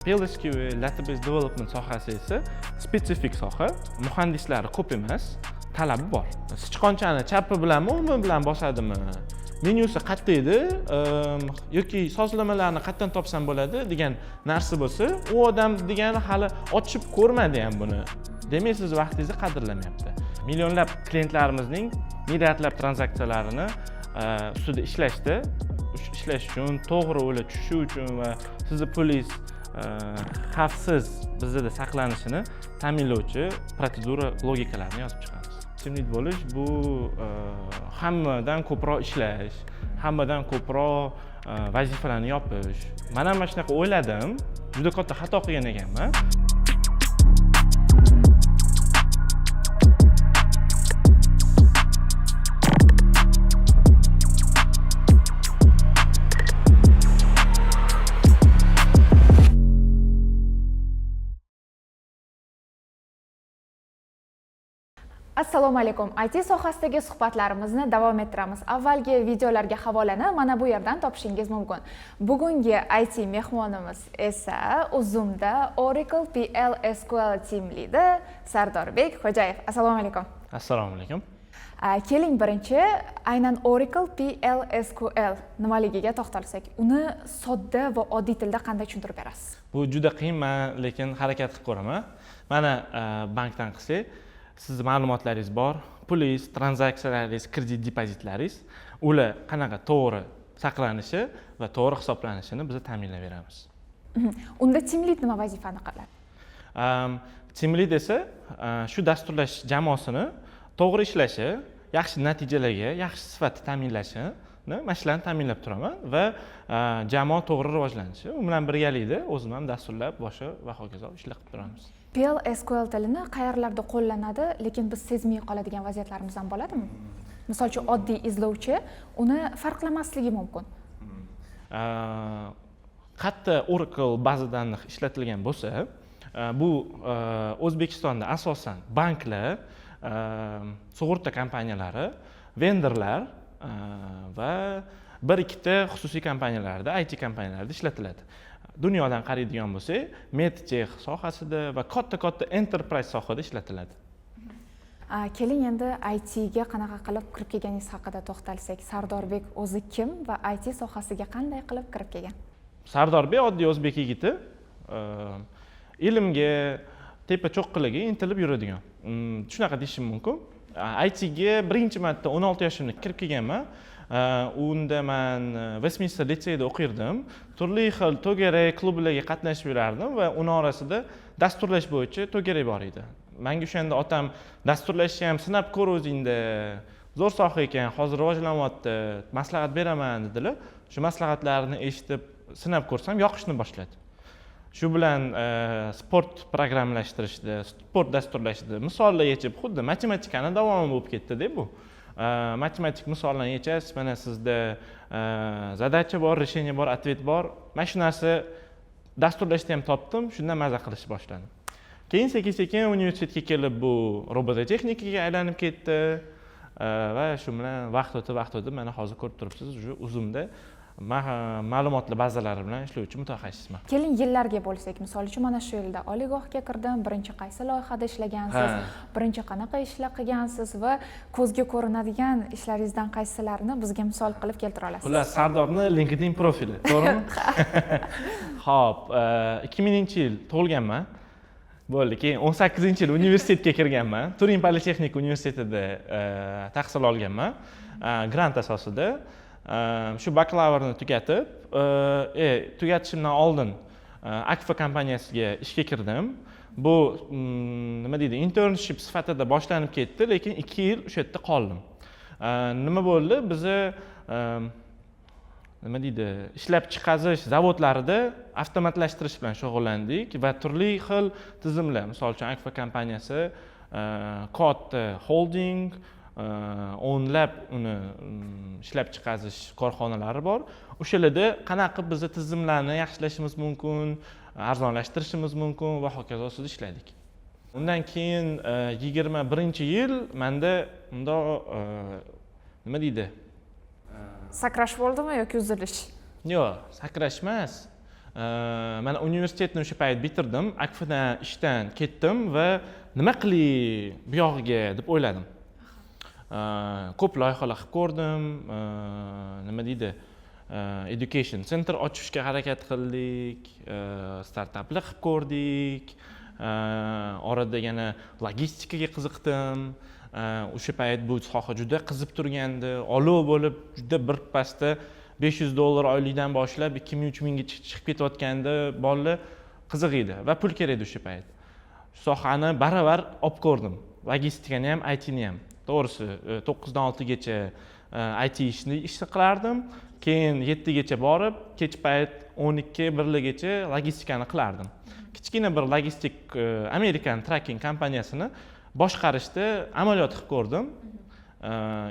PLSQL database development sohasi esa spetsifik soha, muhandislari ko'p emas, talabi bor. Sichqonchani chapi bilanmi, o'ng'i bilan bosadimi, menyusi qayerda edi yoki sozlamalarni qayerdan topsam bo'ladi degan narsa bo'lsa, u odam degani hali ochib ko'rmadi ham buni. Demak, siz vaqtingizni qadrlamayapti. Millionlab klientlarimizning milliardlab tranzaksiyalarini ustida ishlashda, ishlash uchun, to'g'ri ular tushishi uchun va sizni pulingiz xavfsiz bizada saqlanishini ta'minlovchi protsedura logikalarini yozib chiqamiz. Team lead bo'lish bu hammadan ko'proq ishlash, hammadan ko'proq vazifalarni yopish. Man ham mana shunaqa o'yladim, juda katta xato qilgan ekanman. Assalomu alaykum. IT sohasidagi suhbatlarimizni davom ettiramiz. Avvalgi videolarga havolani mana bu yerdan topishingiz mumkin. Bugungi IT mehmonimiz esa Uzumda Oracle PL SQL Team Lead Sardorbek Xo'jayev. Assalomu alaykum. Assalomu alaykum. Keling, birinchi aynan Oracle PL SQL nimaligiga to'xtalsak, uni sodda va oddiy tilda qanday tushuntirib berasiz? Bu juda qiyin, man lekin harakat qilib ko'raman. Mana bankdan qilsak, sizni ma'lumotlaringiz bor, pulingiz, tranzaksiyalaringiz, kredit depozitlaringiz, ular qanaqa to'g'ri saqlanishi va to'g'ri hisoblanishini biz ta'minlab beramiz. Unda team lead nima vazifani qiladi? Team lead esa shu dasturlash jamoasini to'g'ri ishlashi, yaxshi natijalarga, yaxshi sifatni ta'minlashini, mana shularni ta'minlab turaman va jamoa to'g'ri rivojlanishi, u bilan birgalikda o'zim ham dasturlab boshqa va hokazo ishlar qilib turamiz. PL SQL tilini qayerlarda qo'llanadi, lekin biz sezmay qoladigan vaziyatlarimiz ham bo'ladimi? Misol uchun, oddiy izlovchi uni farqlamasligi mumkin. Qayerda Oracle baza данных ishlatilgan bo'lsa, bu O'zbekistonda asosan banklar, sug'urta kompaniyalari, vendorlar va bir ikkita xususiy kompaniyalarda, IT kompaniyalarda ishlatiladi. Dunyodan qaraydigan bo'lsak, medtech sohasida va katta katta enterprise sohada ishlatiladi. Keling, endi ITga qanaqa qilib kirib kelganingiz haqida to'xtalsak. Sardorbek o'zi kim va IT sohasiga qanday qilib kirib kelgan? Sardorbek oddiy o'zbek yigiti, ilmga, tepa cho'qqilarga intilib yuradigan. Shunaqa deyishim mumkin. ITga birinchi marta 16 yoshimda kirib kelganman. Unda man Westminster litseyida o'qirdim. Turli xil to'garak, klublarga qatnashib yurardim va uni orasida dasturlash bo'yicha to'garak bor edi. Manga o'shanda otam dasturlashni ham sinab ko'r o'zingda, zo'r soha ekan, hozir rivojlanyapti, maslahat beraman dedilar. Shu maslahatlarni eshitib sinab ko'rsam, yoqishni boshladi. Shu bilan sport programmalashtirishda, sport dasturlashda misollar yechib, xuddi matematikani davomi bo'lib ketdi-da bu. Matematik misollarni yechasiz, mana sizda задача bor, решение bor, ответ bor. Mana shu narsa dasturlashda ham topdim, shundan maza qilishni boshladim. Keyin sekin-sekin universitetga kelib bu robototexnikaga aylanib ketdi. Va shu bilan vaqt o'tib, vaqt o'tib mana hozir ko'rib turibsiz, уже Uzumda ma'lumotlar bazalari bilan ishlovchi mutaxassisman. Keling, yillarga bo'lsak, misol uchun, mana shu yilda oliygohga kirdim, birinchi qaysi loyihada ishlagansiz, birinchi qanaqa ishlar qilgansiz va ko'zga ko'rinadigan ishlaringizdan qaysilarini bizga misol qilib keltira olasiz? Xullas, Sardorni LinkedIn profili, to'g'rimi? Xo'p, 2000-yil tug'ilganman. Bo'ldi, keyin 18-yil universitetga kirganman. Turin Politexnika universitetida tahsil olganman. Grant asosida. Shu bakalavrni tugatib, tugatishimdan oldin Akfa kompaniyasiga ishga kirdim. Bu nima deydi, internship sifatida boshlanib ketdi, lekin 2 yil o'sha yerda qoldim. Nima bo'ldi? Bizni nima deydi, ishlab chiqarish zavodlarida avtomatlashtirish bilan shug'ullandik va turli xil tizimlar, misol uchun Akfa kompaniyasi katta holding, o'nlab uni ishlab chiqarish korxonalari bor. O'shalarda qanaqa qilib biz tizimlarni yaxshilashimiz mumkin, arzonlashtirishimiz mumkin va hokazo ustida ishladik. Undan keyin 21-yil menda bundoq nima deydi? Sakrash bo'ldimi yoki uzilish? Yo'q, sakrash emas. Mana universitetni o'sha payt bitirdim, AKFdan ishdan ketdim va nima qilay bu yog'iga deb o'yladim. Ko'p loyihalar qilib ko'rdim, nima deydi, education center ochishga harakat qildik, startaplar qilib ko'rdik, orada yana logistikaga qiziqdim. O'sha payt bu soha juda qizib turgandi, olov bo'lib, juda bir pasda 500 dollar oylikdan boshlab 2000, 3000ga chiqib ketayotgandi bolalar, qiziq edi va pul kerak edi o'sha payt. Shu sohani baravar olib ko'rdim, logistikani ham, ITni ham. To'g'risi, 9dan 6gacha IT ishni qilardim, keyin 7gacha borib, kech payt 12, 1largacha logistikani qilardim. Kichkina bir logistik amerikan trucking kompaniyasini boshqarishda amaliyot qilib ko'rdim.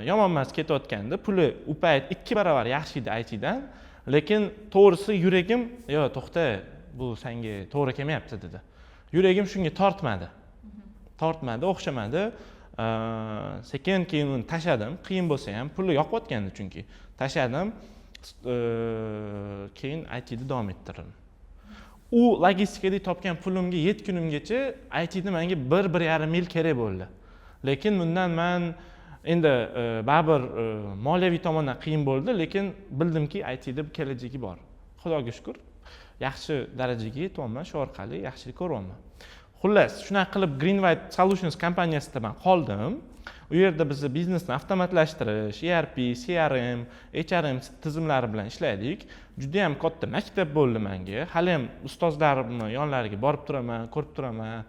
Yomon emas ketayotgandi, puli u payt ikki barobar yaxshi edi ITdan, lekin to'g'risi yuragim: "Yo'q, to'xta, bu senga to'g'ri kelmayapti", dedi. Yuragim shunga tortmadi, tortmadi, o'xshamadi. Sekin keyin uni tashladim, qiyin bo'lsa ham, puli yoqayotgandi chunki. Tashladim, keyin ITda davom ettirdim. U logistikada topgan pulimga yetgunimgacha ITda menga 1-1,5 yil kerak bo'ldi. Lekin bundan man endi baribir moliyaviy tomondan qiyin bo'ldi, lekin bildimki, ITda kelajagi bor. Xudoga shukur, yaxshi darajaga yetyapman, shu orqali yaxshilik ko'ryapman. Xullas, shunaqa qilib Green White Solutions kompaniyasida man qoldim. U yerda biz biznesni avtomatlashtirish, ERP, CRM, HRM tizimlari bilan ishladik. Judayam katta maktab bo'ldi menga. Hali ham ustozlarimni yonlariga borib turaman, ko'rib turaman.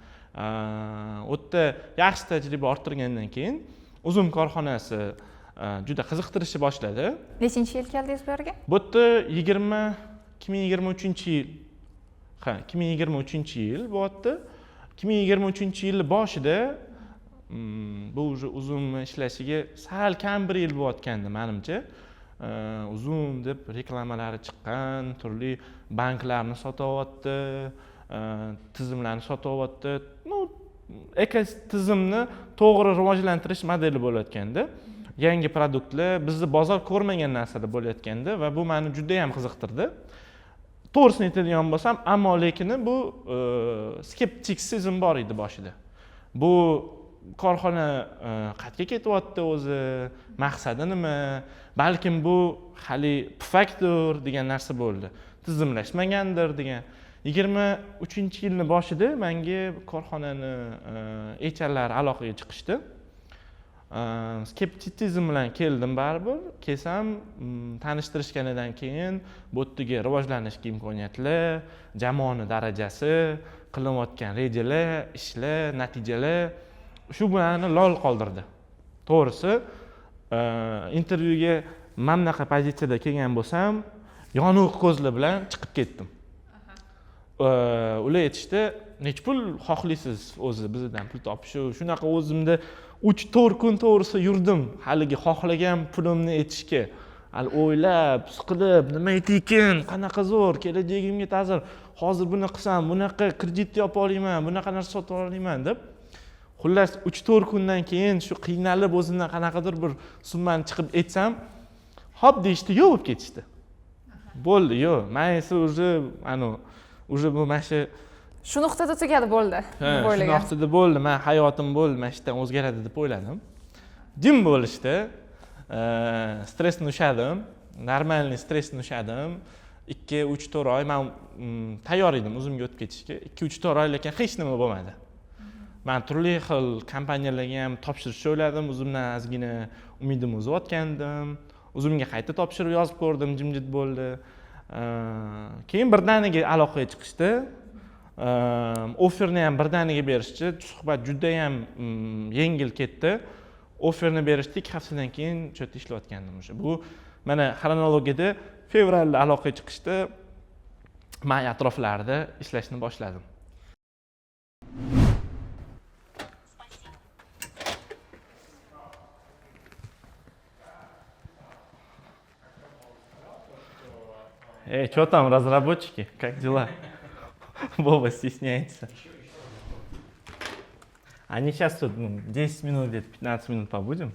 U yerda yaxshi tajriba orttirgandan keyin Uzum korxonasi juda qiziqtirishni boshladi. Nechinchi yil keldingiz bu yerga? Bu yerda 2023-yil, ha, 2023-yil bo'lyapti. 2023-yilni boshida, bu уже Uzum ishlashiga sal kam bir yil bo'layotgandi manimcha. Uzum deb reklamalari chiqqan, turli banklarni sotyapti, tizimlarni sotyapti, ну, ekotizimni to'g'ri rivojlantirish modeli bo'layotgandi. Yangi продукт lar, bizni bozor ko'rmagan narsalar bo'layotgandi va bu mani judayam qiziqtirdi, to'g'risini aytadigan bo'lsam. Ammo lekin bu skeptitsizm bor edi boshida: bu korxona qayerga ketyapti o'zi, maqsadi nima, balkim bu hali pufakdir degan narsa bo'ldi, tizimlashmagandir degan. 23-yilni boshida manga korxonani HRlari aloqaga chiqishdi. Skeptitsizm bilan keldim baribir. Kelsam, tanishtirishganidan keyin bu yerdagi rivojlanishga imkoniyatlar, jamoani darajasi, qilinayotgan rejalar, ishlar, natijalar, shu mani lol qoldirdi, to'g'risi. Intervyuga mana bunaqa pozitsiyada kelgan bo'lsam, yoniq ko'zlar bilan chiqib ketdim. Ular aytishdi: "Nechi pul xohlaysiz o'zi bizdan pul topish?" Shunaqa o'zimda 3-4 kun, to'g'risi, yurdim haligi xohlagan pulimni aytishga. Hali o'ylab, siqilib, nima aytaykin, qanaqa zo'r kelajagimga ta'sir, hozir buni qilsam, bunaqa kredit yopa olaman, bunaqa narsa sotib olaman deb. Xullas, 3-4 kundan keyin shu qiynalib o'zimdan qanaqadir bir summani chiqib aytsam, "Hop", deyishdi, yo'q bo'lib ketishdi. Bo'ldi, yo'q, man esa уже anavi, уже bu mana shu Shu nuqtada tugadi, bo'ldi Ha, deb shu o'ylagan. nuqtada bo'ldi, man hayotim bo'ldi, mana shu yerdan o'zgaradi deb o'yladim. Jim bo'lishdi. Stressni ushladim, нормальный stressni ushladim 2, 3, 4 oy. Man tayyor edim Uzumga o'tib ketishga. 2, 3, 4 oy, lekin hech nima bo'lmadi. Man turli xil kompaniyalarga ham topshirishni o'yladim, o'zimdan ozgina umidimni uzayotgandim. Uzumga qayta topshirib yozib ko'rdim, jimjit bo'ldi. Keyin birdaniga aloqaga chiqishdi, offerni ham birdaniga berishdi. Suhbat judayam yengil ketdi, offerni berishdi, 2 haftadan keyin shu yerda ishlayotgandim уже. Bu mana xronologiyada fevralda aloqaga chiqishdi, may atroflarida ishlashni boshladim. Эй, что там, разработчики? Как дела? Вова стесняется. Они сейчас тут, ну, 10 минут, где-то 15 минут побудем.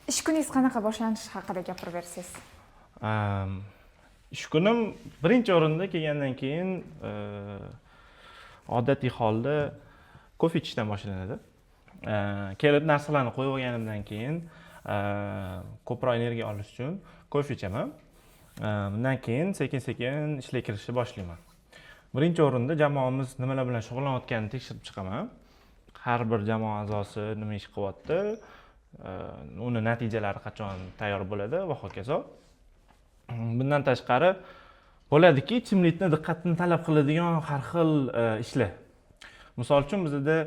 Ish kuningiz qanaqa boshlanishi haqida gapirib bersangiz. Ish kunim birinchi o'rinda kelgandan keyin odatiy holda kofe ichishdan boshlanadi. Kelib narsalarni qo'yib olganimdan keyin ko'proq energiya olish uchun kofe ichaman. Bundan keyin sekin sekin ishga kirishni boshlayman. Birinchi o'rinda jamoamiz nimalar bilan shug'ullanayotganini tekshirib chiqaman. Har bir jamoa a'zosi nima ish qilyapti, uni natijalari qachon tayyor bo'ladi va hokazo. Bundan tashqari, bo'ladiki, team leadni diqqatini talab qiladigan har xil ishlar. Misol uchun, bizada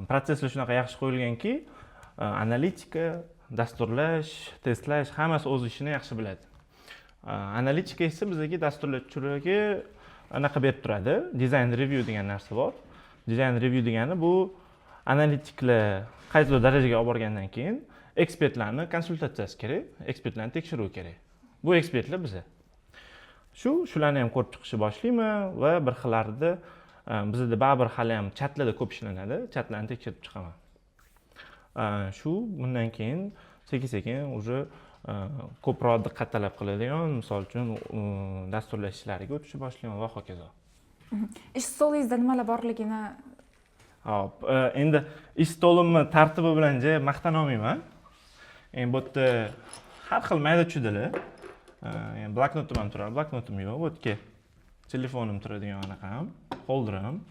protsesslar shunaqa yaxshi qo'yilganki, analitika, dasturlash, testlash, hammasi o'z ishini yaxshi biladi. Analitika esa bizga dasturlovchilarga anaqa berib turadi, design review degan narsa bor. Design review degani bu analitiklar qaysidir darajaga olib borgandan keyin ekspertlarni konsultatsiyasi kerak, ekspertlarni tekshiruvi kerak. Bu ekspertlar biza. Shularni ham ko'rib chiqishni boshlayman va bir xillarida bizada baribir hali ham chatlarda ko'p ishlanadi, chatlarni tekshirib chiqaman. Shu bundan keyin sekin sekin уже ko'proq diqqat talab qiladigan, misol uchun, dasturlash ishlariga o'tishni boshlayman va hokazo. Ish stolingizda nimalar borligini. Hop, endi ish stolimni tartibi bilan ja maqtanolmayman. Endi bu yerda har xil mayda chuydalar. Endi bloknotim ham turadi, bloknotim yo'q. Bu yerga telefonim turadigan anaqam, holderim.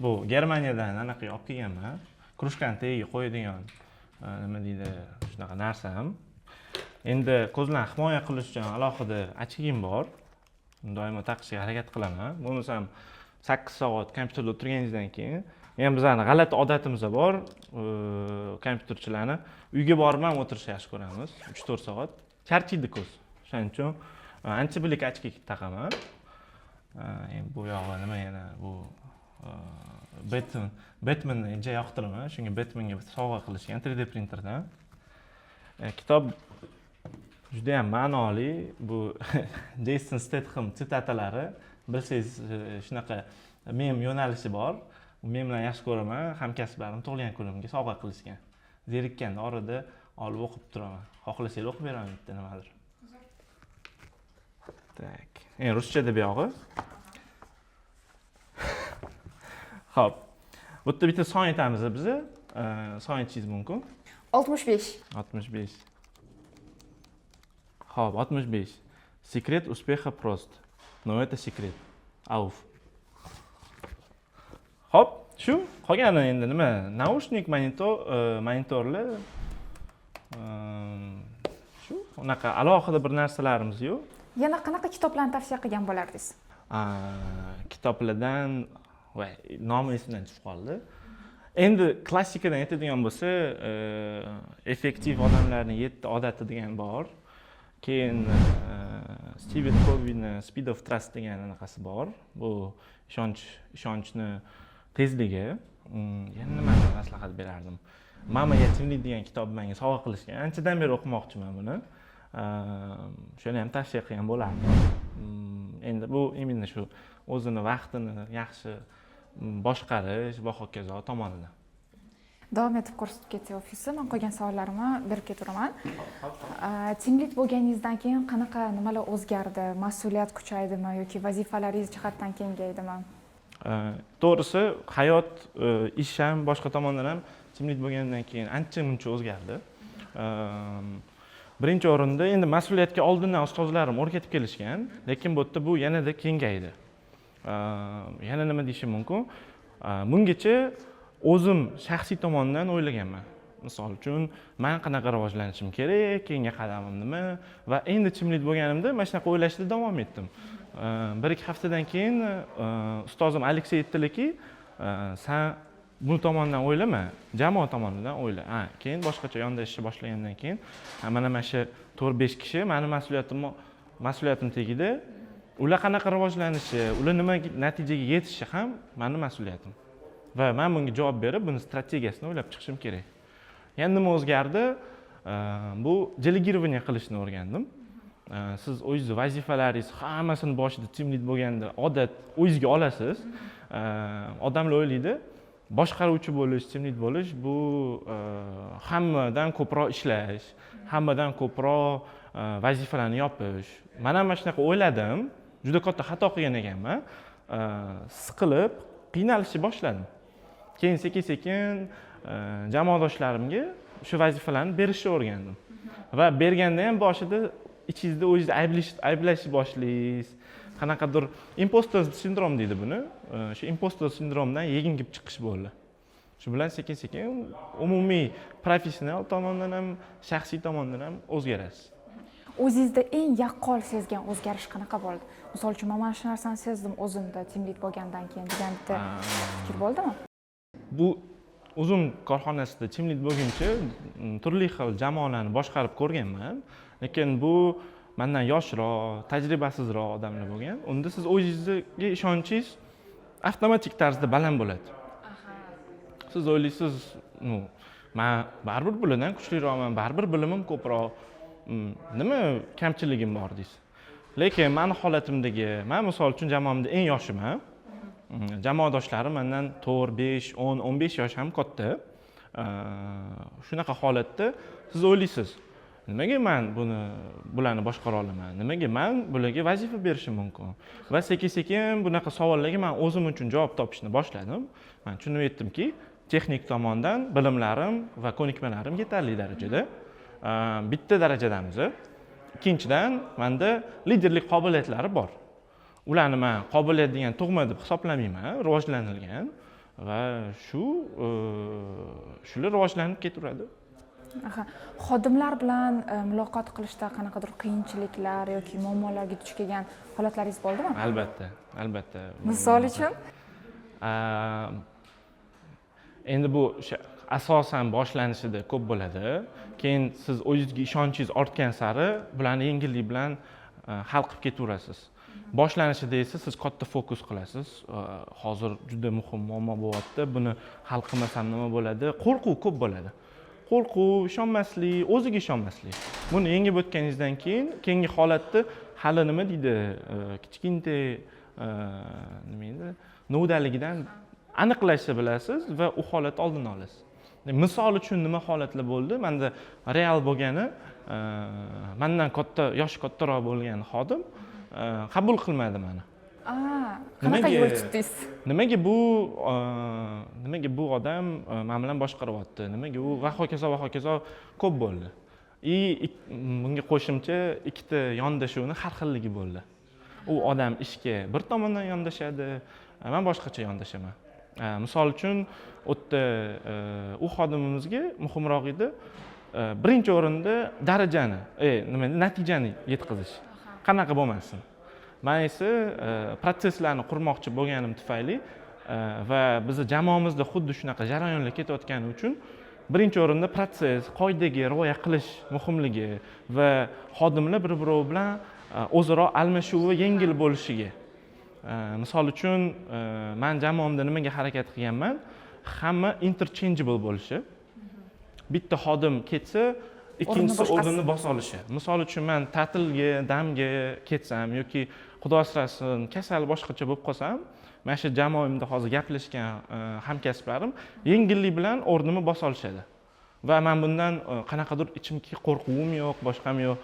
Bu Germaniyadan anaqa olib kelganman. Krujkani tagiga qo'yadigan, nima deydi, shunaqa narsam. Endi ko'zlarni himoya qilish uchun alohida ochkigim bor. Doimo taqishga harakat qilaman. Bo'lmasam 8 soat kompyuterda o'tirganingizdan keyin ham bizani g'alati odatimiz bor, kompyuterchilarni uyga borib ham o'tirishni yaxshi ko'ramiz 3-4 soat, charchaydi ko'z. O'shaning uchun ancha bilik ochki taqaman. Endi bu yog'i nima, yana bu Betmen, Betmenni juda yoqtiraman, shunga Betmenga sovg'a qilishgan 3D printerdan. Kitob judayam ma'noli, bu Jeyson Stetxem sitatalari, bilsangiz, shunaqa mem yo'nalishi bor. Memlarni yaxshi ko'raman, hamkasblarim tug'ilgan kunimga sovg'a qilishgan. Zerikkanda orada olib o'qib turaman. Xohlasanglar, o'qib beraman bitta nimadir. Так, endi ruschada buyog'i. Ho'p, bu yerda bitta son aytamiz biza. Son aytishingiz mumkin. 65. 65. Ho'p, 65. "Секрет успеха прост, но это секрет". Auf. Ho'p, shu qolgani endi nima, naushnik, monitor, monitorlar, shu unaqa alohida bir narsalarimiz yo'q. Yana qanaqa kitoblarni tavsiya qilgan bo'lardingiz? Kitoblardan, voy, nomi esimdan chiqib qoldi endi. Klassikadan aytadigan bo'lsa, "Effektiv odamlarning yetti odati" degan bor. Keyin Stiven Kovini "Speed of Trust" degan anaqasi bor, bu ishonchni tezligi. Yana nimani maslahat berardim? "Мама, я тимлид" degan kitobni menga sovg'a qilishgan, anchadan beri o'qimoqchiman buni. Shuni ham tavsiya qilgan bo'lardim. Endi bu именно shu o'zini vaqtini yaxshi boshqarish va hokazo tomonidan. Davom etib ko'rsatib ketsak ofisni, man qolgan savollarimni berib ketaveraman. Team lead bo'lganingizdan keyin qanaqa nimalar o'zgardi? Mas'uliyat kuchaydimi yoki vazifalaringiz jihatdan kengaydimi? To'g'risi, hayot, ish ham, boshqa tomondan ham team lead bo'lgandan keyin ancha muncha o'zgardi. Birinchi o'rinda endi mas'uliyatga oldindan ustozlarim o'rgatib kelishgan, lekin bu yerda bu yanada kengaydi. Yana nima deyishim mumkin? Bungacha o'zim shaxsiy tomondan o'ylaganman, misol uchun, man qanaqa rivojlanishim kerak, keyingi qadamim nima. Va endi team lead bo'lganimda mana shunaqa o'ylashda davom etdim. 1-2 haftadan keyin ustozim Aleksey aytdilarki, san bu tomondan o'ylama, jamoa tomonidan o'yla. Ha, keyin boshqacha yondashishni boshlagandan keyin, ha, mana shu 4-5 kishi mani mas'uliyatim tagida, ular qanaqa rivojlanishi, ular nima natijaga yetishi ham mani mas'uliyatim va man bunga javob berib, buni strategiyasini o'ylab chiqishim kerak. Yana nima o'zgardi? Bu делегирование qilishni o'rgandim. Siz o'zingizni vazifalaringiz hammasini boshida team lead bo'lganda odat o'zingizga olasiz. Odamlar o'ylaydi, boshqaruvchi bo'lish, team lead bo'lish bu hammadan ko'proq ishlash, hammadan ko'proq. Vazifalarni yopish. Man ham mana shunaqa o'yladim, juda katta xato qilgan ekanman. Siqilib, qiynalishni boshladim. Keyin sekin sekin jamoadoshlarimga shu vazifalarni berishni o'rgandim va berganda ham boshida ichingizda o'zingizni ayblashni boshlaysiz. Qanaqadir impostor sindrom deydi buni. Shu impostor sindromdan yengib chiqish bo'ldi. Shu bilan sekin sekin umumiy professional tomondan ham, shaxsiy tomondan ham o'zgarasiz. O'zingizda eng yaqqol sezgan o'zgarish qanaqa bo'ldi? Misol uchun, man mana shu narsani sezdim o'zimda team lead bo'lgandan keyin degan bitta fikr bo'ldimi? Bu Uzum korxonasida team lead bo'lguncha turli xil jamoalarni boshqarib ko'rganman, lekin bu mandan yoshroq, tajribasizroq odamlar bo'lgan. Unda siz o'zingizga ishonchingiz avtomatik tarzda baland bo'ladi. Siz o'ylaysiz, ну, man baribir bulardan kuchliroqman, baribir bilimim ko'proq, nima kamchiligim bor deysiz. Lekin mani holatimdagi, man misol uchun jamoamda eng yoshiman. Jamoadoshlarim mandan 4, 5, 10, 15 yosh ham katta. Shunaqa holatda siz o'ylaysiz, nimaga man bularni boshqara olaman, nimaga man bularga vazifa berishim mumkin? Va sekin sekin bunaqa savollarga man o'zim uchun javob topishni boshladim. Man tushunib yetdimki, texnik tomondan bilimlarim va ko'nikmalarim yetarli darajada. Bitta darajadamiz. Ikkinchidan, manda liderlik qobiliyatlari bor. Ularni man qobiliyat degan tug'ma deb hisoblamayman, rivojlanilgan va shular rivojlanib ketaveradi. Aha. Xodimlar bilan muloqot qilishda qanaqadir qiyinchiliklar yoki muammolarga duch kelgan holatlaringiz bo'ldimi? Albatta, albatta. Misol uchun? Endi bu o'sha asosan boshlanishida ko'p bo'ladi. Keyin siz o'zingizga ishonchingiz ortgan sari bularni yengillik bilan hal qilib ketaverasiz. Boshlanishida esa siz katta fokus qilasiz. Hozir juda muhim muammo bo'lyapti, buni hal qilmasam nima bo'ladi? Qo'rquv ko'p bo'ladi. Qo'rquv, ishonmaslik, o'ziga ishonmaslik. Buni yengib o'tganingizdan keyin keyingi holatda hali, nima deydi, kichkintoy, nima edi, novdaligidan aniqlashni bilasiz va u holatni oldini olasiz. Misol uchun, nima holatlar bo'ldi? Manda real bo'lgani, mandan katta, yoshi kattaroq bo'lgan xodim qabul qilmadi mani. Qanaqa yo'l tutdingiz? Nimaga bu odam man bilan boshqaryapti, nimaga u, va hokazo, va hokazo, ko'p bo'ldi. И bunga qo'shimcha ikkita yondashuvni har xilligi bo'ldi. U odam ishga bir tomondan yondashadi, man boshqacha yondashaman. Misol uchun, u yerda u xodimimizga muhimroq edi birinchi o'rinda darajani, nima, natijani yetkazish, qanaqa bo'lmasin. Man esa protsesslarni qurmoqchi bo'lganim tufayli va bizni jamoamizda xuddi shunaqa jarayonlar ketayotgani uchun birinchi o'rinda protsess, qoidaga rioya qilish muhimligi va xodimlar bir biri bilan o'zaro almashuvi yengil bo'lishiga. Misol uchun, man jamoamda nimaga harakat qilganman? Hamma interchangeable bo'lishi, bitta xodim ketsa, ikkinchisi boshqasi. O'rnini bosa olishi. Misol uchun, man ta'tilga, damga ketsam yoki, xudo asrasin, kasal, boshqacha bo'lib qolsam, mana shu jamoamda hozir gaplashgan hamkasblarim yengillik bilan o'rnimni bosa olishadi va man bundan qanaqadir ichimki qo'rquvim yo'q, boshqam yo'q.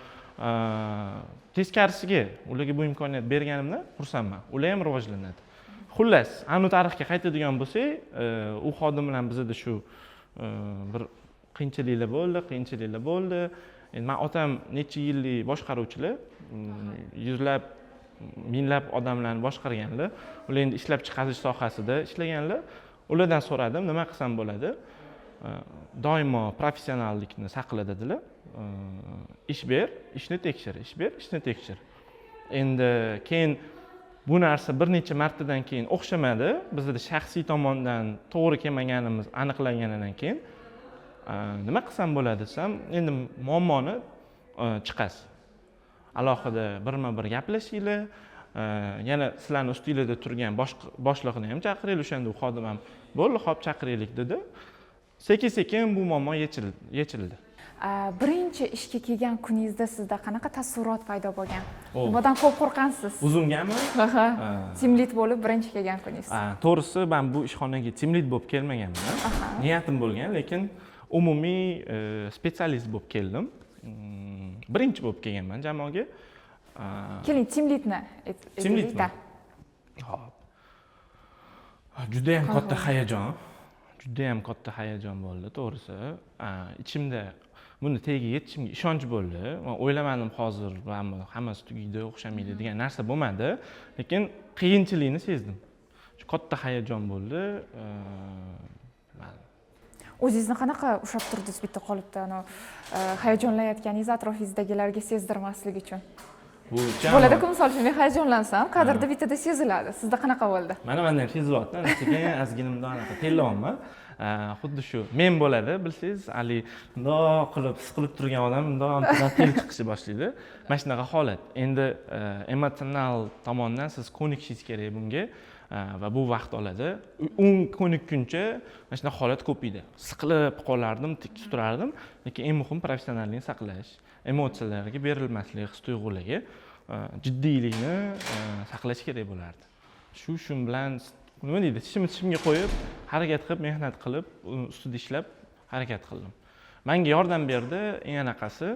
Teskarisiga, ularga bu imkoniyat berganimdan xursandman, ular ham rivojlanadi. Xullas, anu tarixga qaytadigan bo'lsak, u xodim bilan bizada shu bir qiyinchiliklar bo'ldi. Endi man otam necha yillik boshqaruvchilar, yuzlab, minglab odamlarni boshqarganlar. Ular endi ishlab chiqarish sohasida ishlaganlar. Ulardan so'radim, nima qilsam bo'ladi? Doimo professionallikni saqla, dedilar. Ish ber, ishni tekshir, ish ber, ishni tekshir. Endi keyin bu narsa bir necha martadan keyin o'xshamadi. Bizada shaxsiy tomondan to'g'ri kelmaganimiz aniqlanganidan keyin nima qilsam bo'ladi desam, endi muammoni chiqasiz, alohida birma bir gaplashinglar, yana sizlarni ustinglarda turgan boshliqni ham chaqiringlar. O'shanda u xodim ham bo'ldi, hop, chaqiraylik, dedi. Sekin sekin bu muammo yechildi. Birinchi ishga kelgan kuningizda sizda qanaqa taassurot paydo bo'lgan? Oh. Nimadan ko'p qo'rqqansiz? Uzumgami? Aha. Team lead bo'lib birinchi kelgan kuningiz. To'g'risi, man bu ishxonaga team lead bo'lib kelmaganman. Niyatim bo'lgan, lekin umumiy специалист bo'lib keldim. Birinchi bo'lib kelganman jamoaga. Keling, team leadni. Team leadmi? Ho'p, judayam katta hayajon, judayam katta hayajon bo'ldi, to'g'risi. Ichimda buni tagiga yetishimga ishonch bo'ldi. Man o'ylamadim, hozir mana hammasi tugaydi, o'xshamaydi degan narsa bo'lmadi, lekin qiyinchilikni sezdim. Shu katta hayajon bo'ldi. O'zingizni qanaqa ushlab turdingiz bitta qolipda, anavi hayajonlanayotganingizni atrofingizdagilarga sezdirmaslik uchun? Bu Bo'ladiku, misol uchun, men hayajonlansam, kadrda bittada seziladi. Sizda qanaqa bo'ldi? Mana, manda ham sezilyapti. Sekin, ozgina bundoq anaqa tellayapman. Xuddi shu men bo'ladi, bilsangiz, haligi bundoq qilib siqilib turgan odam bundoq tel chiqishni boshlaydi. Mana shunaqa holat. Endi emotsional tomondan siz ko'nikishingiz kerak bunga va bu vaqt oladi. Un ko'nikkuncha mana shunaqa holat ko'paydi, siqilib qolardim, tik turardim. Lekin eng muhimi professionallikni saqlash, emotsiyalarga berilmaslik, his tuyg'ularga, jiddiylikni saqlash kerak bo'lardi. Shu bilan, nima deydi, tishimni tishimga qo'yib, harakat qilib, mehnat qilib, uni ustida ishlab, harakat qildim. Manga yordam berdi eng anaqasi,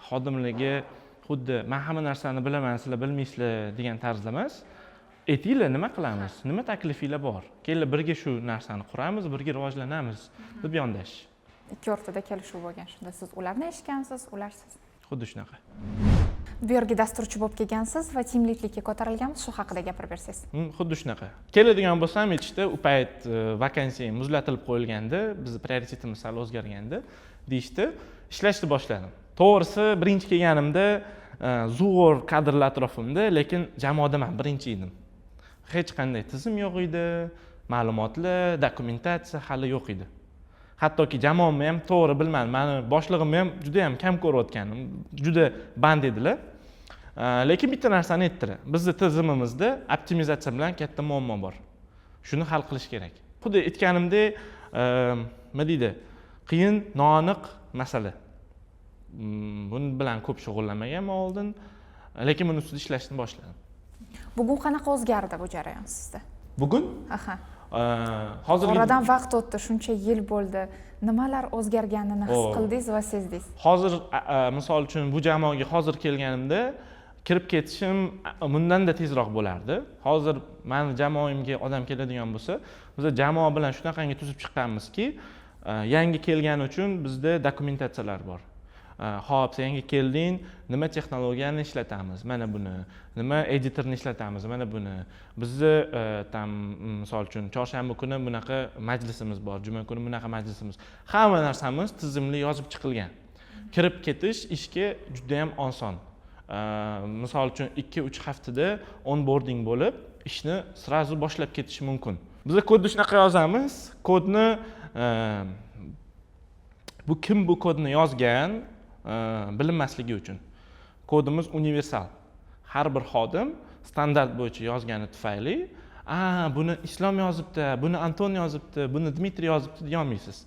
xodimlarga xuddi "Man hamma narsani bilaman, sizlar bilmaysizlar" degan tarzda emas, "Aytinglar, nima qilamiz, nima taklifinglar bor, kelinglar, birga shu narsani quramiz, birga rivojlanamiz" deb yondashish. Ikki o'rtada kelishuv bo'lgan shunda. Siz ularni eshitgansiz, ular sizni. Xuddi shunaqa. Bu yerga dasturchi bo'lib kelgansiz va team leadlikka ko'tarilganmiz, shu haqida gapirib bersangiz. Xuddi shunaqa. Keladigan bo'lsam, aytishdi, u payt vakansiya muzlatilib qo'yilgandi, bizni prioritetimiz sal o'zgargandi, deyishdi. Ishlashni boshladim. To'g'risi, birinchi kelganimda zo'r kadrlar atrofimda, lekin jamoada man birinchi edim. Hech qanday tizim yo'q edi, ma'lumotlar, dokumentatsiya hali yo'q edi. Hattoki jamoamni ham to'g'ri bilmadim, mani boshlig'imni ham juda yam kam ko'rayotganim, juda band edilar. Lekin bitta narsani aytdilar: "Bizni tizimimizda optimizatsiya bilan katta muammo bor, shuni hal qilish kerak". Xuddi aytganimdek, nima deydi, qiyin, noaniq masala. Buni bilan ko'p shug'ullanmaganman oldin, lekin buni ustida ishlashni boshladim. Bugun qanaqa o'zgardi bu jarayon sizda? Bugun? Aha. Hozirgi Oradan vaqt o'tdi, shuncha yil bo'ldi, nimalar o'zgarganini his qildingiz va sezdingiz? Hozir, misol uchun, bu jamoaga hozir kelganimda kirib ketishim bundanda tezroq bo'lardi. Hozir mani jamoamga odam keladigan bo'lsa, biz jamoa bilan shunaqangi tuzib chiqqanmizki, yangi kelgani uchun bizda dokumentatsiyalar bor. Ho'p, sen yangi kelding, nima texnologiyani ishlatamiz, mana buni, nima editorni ishlatamiz, mana buni, bizni там, misol uchun, chorshanba kuni bunaqa majlisimiz bor, juma kuni bunaqa majlisimiz, hamma narsamiz tizimli yozib chiqilgan. Kirib ketish ishga judayam oson. Misol uchun, 2-3 haftada onboarding bo'lib, ishni сразу boshlab ketish mumkin. Biza kodni shunaqa yozamiz, kodni bu kim bu kodni yozgan bilinmasligi uchun kodimiz universal. Har bir xodim standart bo'yicha yozgani tufayli, "A, buni Islom yozibdi, buni Anton yozibdi, buni Dmitriy yozibdi" deyolmaysiz.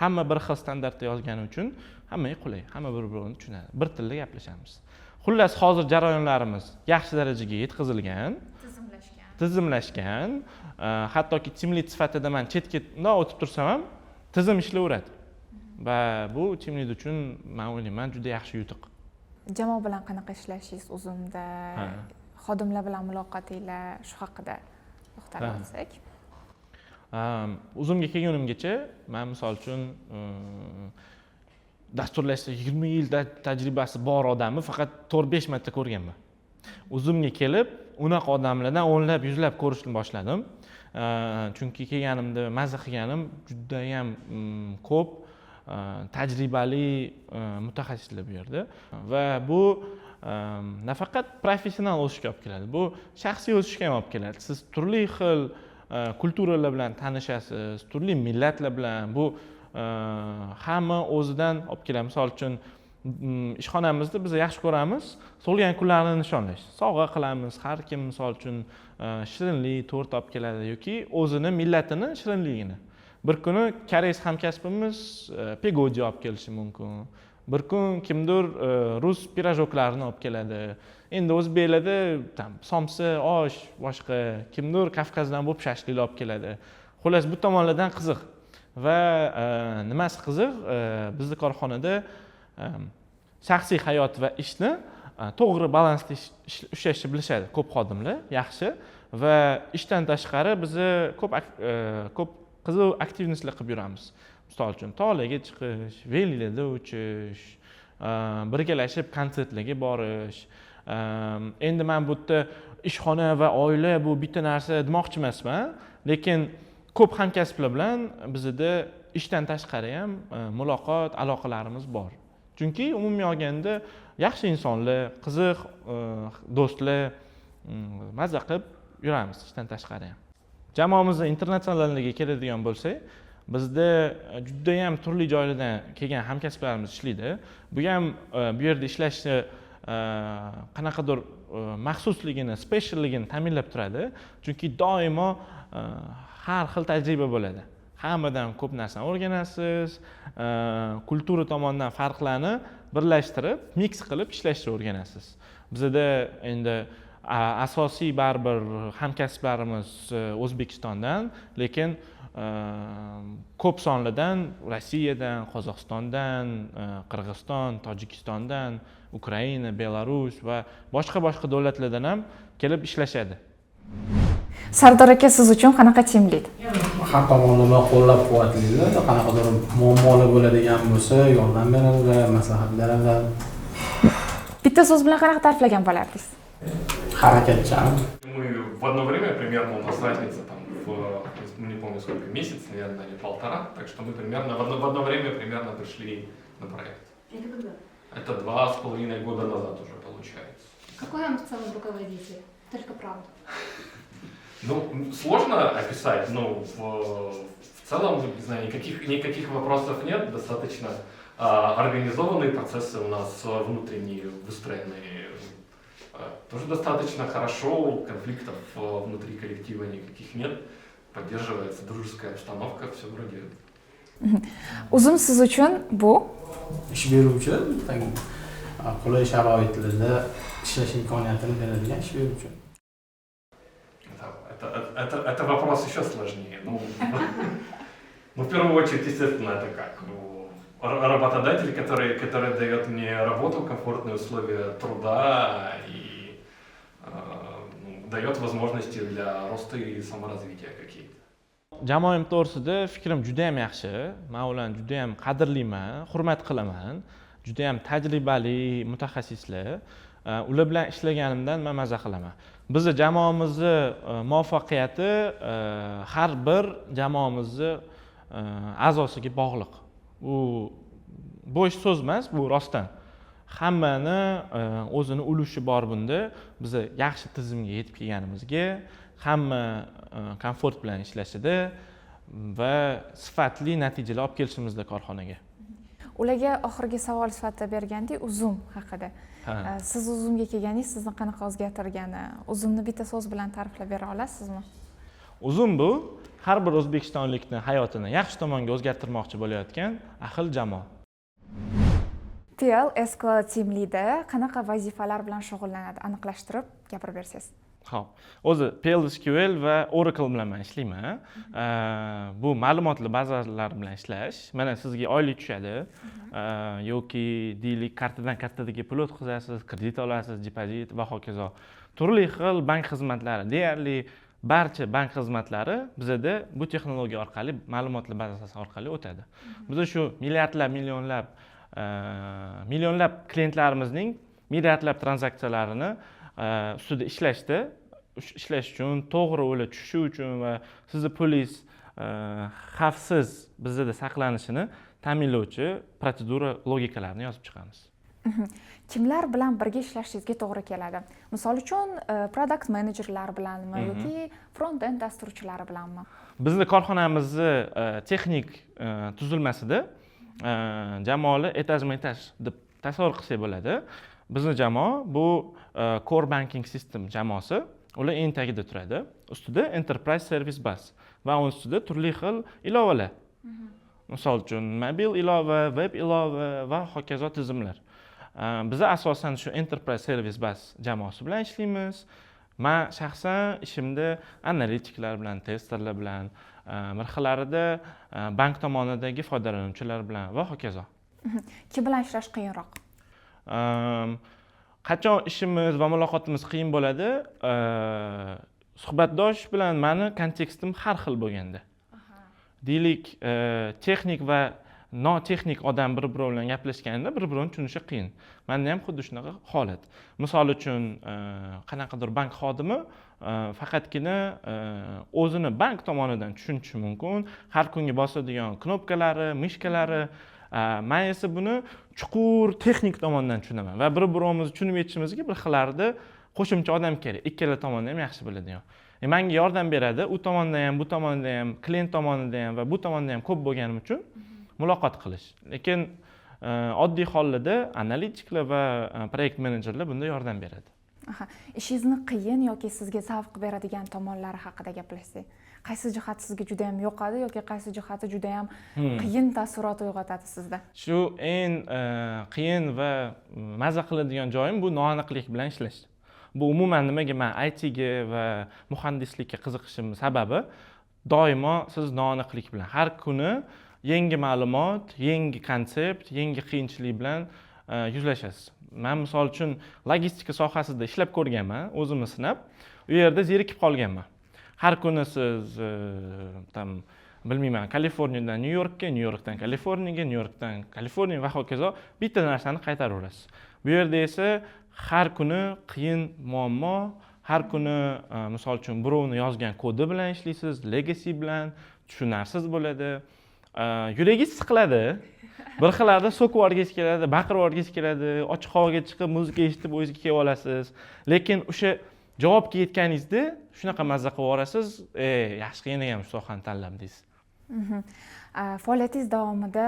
Hamma bir xil standartda yozgani uchun hammaga qulay, hamma bir birini tushunadi, bir tilda gaplashamiz. Xullas, hozir jarayonlarimiz yaxshi darajaga yetkazilgan. Tizimlashgan. Tizimlashgan. Hattoki team lead sifatida man chetga bundoq o'tib tursam ham, tizim ishlayveradi va bu team lead uchun, man o'ylayman, juda yaxshi yutuq. Jamoa bilan qanaqa ishlashingiz Uzumda, xodimlar bilan muloqotinglar, shu haqida to'xtalib o'tsak. Uzumga kelgunimgacha man, misol uchun, dasturlashda 20 yil tajribasi bor odamni faqat 4-5 marta ko'rganman. Uzumga kelib, unaqa odamlardan o'nlab, yuzlab ko'rishni boshladim. Chunki kelganimda maza qilganim, judayam ko'p tajribali mutaxassislar bu yerda va bu nafaqat professional o'sishga olib keladi, bu shaxsiy o'sishga ham olib keladi. Siz turli xil культура lar bilan tanishasiz, turli millatlar bilan. Bu hamma o'zidan olib keladi. Misol uchun, ishxonamizda biz yaxshi ko'ramiz tug'ilgan kunlarni nishonlash, sovg'a qilamiz. Har kim, misol uchun, shirinlik, tort olib keladi yoki o'zini millatini shirinligini. Bir kuni koreys hamkasbimiz pegodi olib kelishi mumkin, bir kun kimdir rus пирожок larini olib keladi. Endi o'zbeklarda там somsa, osh, boshqa, kimdir Kavkazdan bo'lib shashliklar olib keladi. Xullas, bu tomonlardan qiziq. Va nimasi qiziq, bizni korxonada Shaxsiy hayot va ishni to'g'ri balansda ushlashni bilishadi ko'p xodimlar, yaxshi. Va ishdan tashqari biza ko'p qiziq активность lar qilib yuramiz. Misol uchun, tog'larga chiqish, vellarda uchish, birgalashib konsertlarga borish. Endi man bu yerda ishxona va oila bu bitta narsa demoqchi emasman, lekin ko'p hamkasblar bilan bizada ishdan tashqari ham muloqot, aloqalarimiz bor, chunki umumiy olganda yaxshi insonlar, qiziq do'stlar, maza qilib yuramiz ishdan tashqari ham. Jamoamizni internatsionalligiga keladigan bo'lsak, bizda judayam turli joylardan kelgan hamkasblarimiz ishlaydi. Bu ham bu yerda ishlashni qanaqadir maxsusligini, special ligini ta'minlab turadi, chunki doimo har xil tajriba bo'ladi, hammadan ko'p narsani o'rganasiz, культура tomondan farqlarni birlashtirib, mix qilib ishlashni o'rganasiz. Bizada endi asosiy baribir hamkasblarimiz O'zbekistondan, lekin ko'p sonlidan Rossiyadan, Qozog'istondan, Qirg'iziston, Tojikistondan, Ukraina, Belarus va boshqa boshqa davlatlardan ham kelib ishlashadi. Sardor aka, siz uchun qanaqa team lead? Har tomonlama qo'llab quvvatlaydi. Qanaqadir muammolar bo'ladigan bo'lsa, yordam beradilar, maslahat beradilar. Bitta so'z bilan qanaqa ta'riflagan bo'lardingiz? Harakatchan. Мы в одно время примерно, у нас разница там в, не помню сколько, месяц, наверное, или полтора, так что мы примерно в одно время примерно пришли на проект. Это когда? Это 2,5 года назад уже получается. Какой он в целом руководитель? Только правду. Ну, сложно описать, но в целом, не знаю, никаких вопросов нет, достаточно организованные процессы у нас внутренние, выстроенные тоже достаточно хорошо, конфликтов внутри коллектива никаких нет, поддерживается дружеская обстановка, все вроде. Uzum siz uchun bu? Ish beruvchi, qulay sharoitlarda ishlash imkoniyatini beradigan ish beruvchi. Это вопрос еще сложнее. Ну, в первую очередь, естественно, это как? Ну, работодатель, который дает мне работу, комфортные условия труда и ну, дает возможности для роста и саморазвития какие-то. Jamoam to'g'risida fikrim juda yam yaxshi. Man ularni juda yam qadrlayman, hurmat qilaman. Juda yam tajribali mutaxassislar. Ular bilan ishlaganimdan man maza qilaman. Bizni jamoamizni muvaffaqiyati har bir jamoamizni a'zosiga bog'liq. U bo'sh so'z emas, bu rostdan hammani o'zini ulushi bor bunda. Biza yaxshi tizimga yetib kelganimizga, hamma komfort bilan ishlashida va sifatli natijalar olib kelishimizda korxonaga. Ularga oxirgi savol sifatida bergandik Uzum haqida. Ha. Siz Uzumga kelganingiz sizni qanaqa o'zgartirgani, Uzumni bitta so'z bilan ta'riflab bera olasizmi? Uzum bu har bir o'zbekistonlikni hayotini yaxshi tomonga o'zgartirmoqchi bo'layotgan ahil jamoa. TL SQL Team Leader qanaqa vazifalar bilan shug'ullanadi, aniqlashtirib gapirib bersangiz. Ho'p, o'zi PLSQL va Oracle bilan man ishlayman. Bu ma'lumotli bazalar bilan ishlash. Mana sizga oylik tushadi yoki, deylik, kartadan kartaga pul o'tkazasiz, kredit olasiz, depozit va hokazo, turli xil bank xizmatlari, deyarli barcha bank xizmatlari bizada bu texnologiya orqali, ma'lumotlar bazasi orqali o'tadi. Biza shu milliardlab, millionlab, millionlab klientlarimizning milliardlab tranzaksiyalarini ustida ishlash uchun, to'g'ri ular tushishi uchun va sizni pulingiz xavfsiz bizada saqlanishini ta'minlovchi protsedura logikalarini yozib chiqamiz. Kimlar bilan birga ishlashingizga to'g'ri keladi? Misol uchun, product menejerlar bilanmi yoki front end dasturchilari bilanmi? Bizni korxonamizni texnik tuzilmasida jamoalar этаж ma этаж deb tasavvur qilsak bo'ladi. Bizni jamoa bu core banking system jamoasi, ular eng tagida turadi. Ustida enterprise service bus va uni ustida turli xil ilovalar, misol uchun, mobil ilova, web ilova va hokazo tizimlar. Biza asosan shu enterprise service bus jamoasi bilan ishlaymiz. Man shaxsan ishimda analitiklar bilan, testerlar bilan, bir xillarida bank tomonidagi foydalanuvchilar bilan va hokazo. Kim bilan ishlash qiyinroq? Qachon ishimiz va muloqotimiz qiyin bo'ladi? Suhbatdosh bilan mani kontekstim har xil bo'lganda, deylik, texnik va notexnik odam bir biri bilan gaplashganda bir birini tushunishi qiyin. Manda ham xuddi shunaqa holat. Misol uchun, qanaqadir bank xodimi faqatgina o'zini bank tomonidan tushunishi mumkin, har kungi bosadigan knopkalari, мышка lari. Man esa buni chuqur texnik tomondan tushunaman va bir birimizni tushunib yetishimizga bir xillarda qo'shimcha odam kerak, ikkala tomonni ham yaxshi biladigan. Manga yordam beradi u tomonda ham, bu tomonda ham, klient tomonida ham va bu tomonda ham ko'p bo'lganim uchun muloqot qilish. Lekin oddiy hollarda analitiklar va proyekt menejerlar bunda yordam beradi. Aha. Ishingizni qiyin yoki sizga zavq beradigan tomonlari haqida gaplashsak, qaysi jihati sizga juda yam yoqadi yoki qaysi jihati juda yam qiyin taassurot uyg'otadi sizda? Shu eng qiyin va maza qiladigan joyim bu noaniqlik bilan ishlash. Bu umuman nimaga man ITga va muhandislikka qiziqishimni sababi, doimo siz noaniqlik bilan, har kuni yangi ma'lumot, yangi konsept, yangi qiyinchilik bilan yuzlashasiz. Man, misol uchun, logistika sohasida ishlab ko'rganman, o'zimni sinab, u yerda zerikib qolganman. Har kuni siz там, bilmayman, Kaliforniyadan Nyu Yorkka, Nyu Yorkdan Kaliforniyaga, Nyu Yorkdan Kaliforniya va hokazo, bitta narsani qaytaraverasiz. Bu yerda esa har kuni qiyin muammo, har kuni misol uchun, birovni yozgan kodi bilan ishlaysiz, legacy bilan, tushunarsiz bo'ladi. Yuragingiz siqiladi, bir xillarda so'kib yuborgingiz keladi, baqirib yuborgingiz keladi, ochiq havoga chiqib muzika eshitib o'zingizga kelib olasiz. Lekin o'sha javobga yetganingizda shunaqa mazza qilib yuborasiz, e, yaxshi qilgan ekanman shu sohani tanlab, deysiz. Faoliyatingiz davomida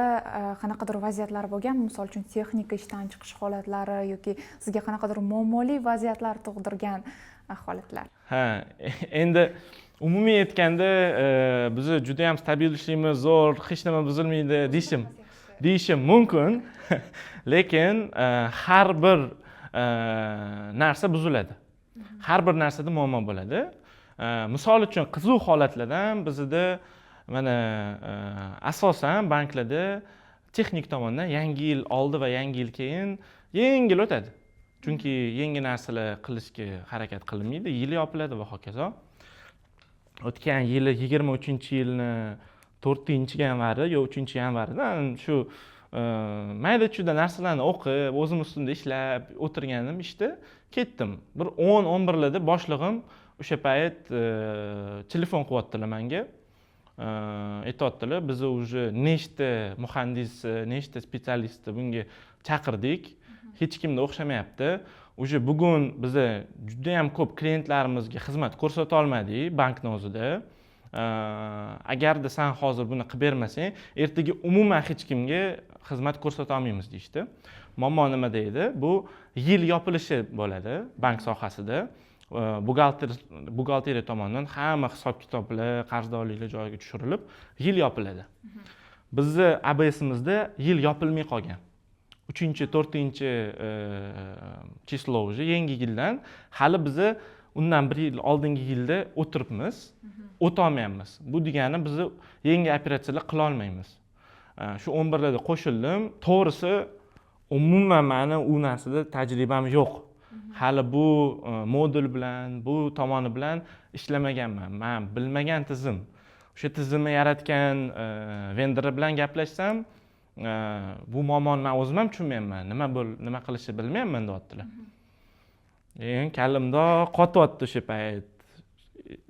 qanaqadir vaziyatlar bo'lganmi? Misol uchun, texnika ishdan chiqish holatlari yoki sizga qanaqadir muammoli vaziyatlar tug'dirgan holatlar? Ha, endi umumiy aytganda, biz juda yam stabil ishlaymiz, zo'r, hech nima buzilmaydi deyishim mumkin, lekin har bir narsa buziladi, har bir narsada muammo bo'ladi. Misol uchun, qiziq holatlardan bizada mana asosan banklarda texnik tomondan Yangi yil oldi va Yangi yil keyin yengil o'tadi, chunki yangi narsalar qilishga harakat qilinmaydi, yil yopiladi va hokazo. O'tgan yili 23-yilni 4-yanvari yo 3-yanvaridan shu mayda chuyda narsalarni o'qib, o'zim ustimda ishlab o'tirganim ishda ketdim. Bir 10-11 larda boshlig'im o'sha payt telefon qilyaptilar manga. Aytyaptilar, biz уже nechta muhandis, nechta специалист ni bunga chaqirdik, hech kimda o'xshamayapti. Уже bugun biza judayam ko'p klientlarimizga xizmat ko'rsata olmadik bankni o'zida. Agarda san hozir buni qilib bermasang, ertaga umuman hech kimga xizmat ko'rsata olmaymiz, deyishdi. Muammo nimada edi? Bu yil yopilishi bo'ladi bank sohasida. Buxgalteriya tomonidan hamma hisob kitoblar, qarzdorliklar joyiga tushirilib, yil yopiladi. Bizni ABSimizda yil yopilmay qolgan, 3, 4 число уже yangi yildan. Hali biza undan bir yil oldingi yilda o'tiribmiz, o'tolmayapmiz. Bu degani bizni yangi operatsiyalar qilolmaymiz. Shu 11 larda qo'shildim. To'g'risi, umuman mani u narsada tajribam yo'q hali, bu modul bilan, bu tomoni bilan ishlamaganman. Man bilmagan tizim, o'sha tizimni yaratgan vendor bilan gaplashsam, bu muammoni man o'zim ham tushunmayapman, nima bo'l, nima qilishni bilmayapman, deyaptilar. Keyin kallamda qotyapti o'sha payt.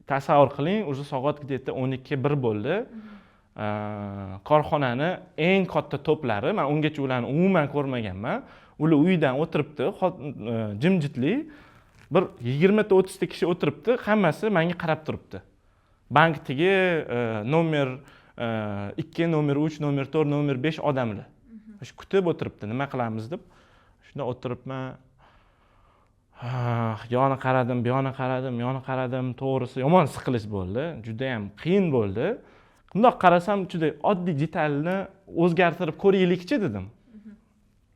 Tasavvur qiling, уже soat где то 12:01 bo'ldi. Korxonani eng katta to'plari, man ungacha ularni umuman ko'rmaganman, ular uydan o'tiribdi, jimjitlik, bir 20 ta, 30 ta kishi o'tiribdi, hammasi manga qarab turibdi. Bankdagi nomer 2, nomer 3, nomer 4, nomer 5 odamlar o'sha kutib o'tiribdi, nima qilamiz deb. Shunda o'tiribman, yoni qaradim, bu yoni qaradim, yoni qaradim. To'g'risi, yomon siqilish bo'ldi, judayam qiyin bo'ldi. Bundoq qarasam, juda oddiy detalni o'zgartirib ko'raylikchi, dedim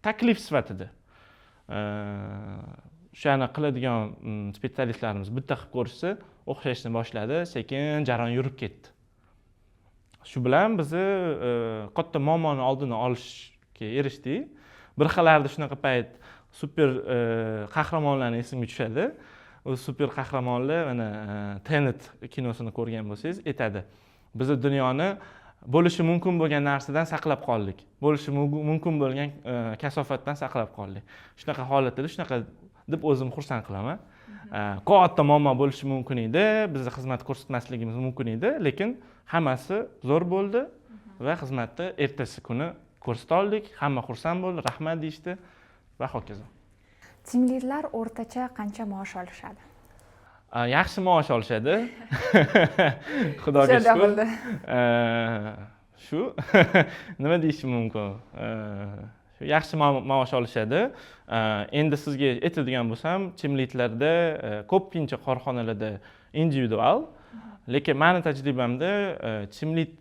taklif sifatida. O'shani qiladigan специалист larimiz bitta qilib ko'rishsa, o'xshashni boshladi, sekin jarayon yurib ketdi. Shu bilan bizni katta muammoni oldini olishga erishdik. Bir xillarda shunaqa payt Super qahramonlarni esimga tushadi. U super qahramonlar, mana Tenet kinosini ko'rgan bo'lsangiz, aytadi: "Bizni dunyoni bo'lishi mumkin bo'lgan narsadan saqlab qoldik, bo'lishi mumkin bo'lgan kasofatdan saqlab qoldik." Shunaqa holatlarda shunaqa deb o'zimni xursand qilaman. Katta muammo bo'lishi mumkin edi, bizni xizmat ko'rsatmasligimiz mumkin edi, lekin hammasi zo'r bo'ldi va xizmatni ertasi kuni ko'rsata oldik. Hamma xursand bo'ldi, rahmat deyishdi va hokazo. Team leadlar o'rtacha qancha maosh olishadi? Yaxshi maosh olishadi, Xudoga Shu shukur. bo'ldi. Shu nima deyishim mumkin, shu yaxshi maosh olishadi. Endi sizga aytadigan bo'lsam, teamleadlarda ko'pincha korxonalarda individual, lekin mani tajribamda teamlead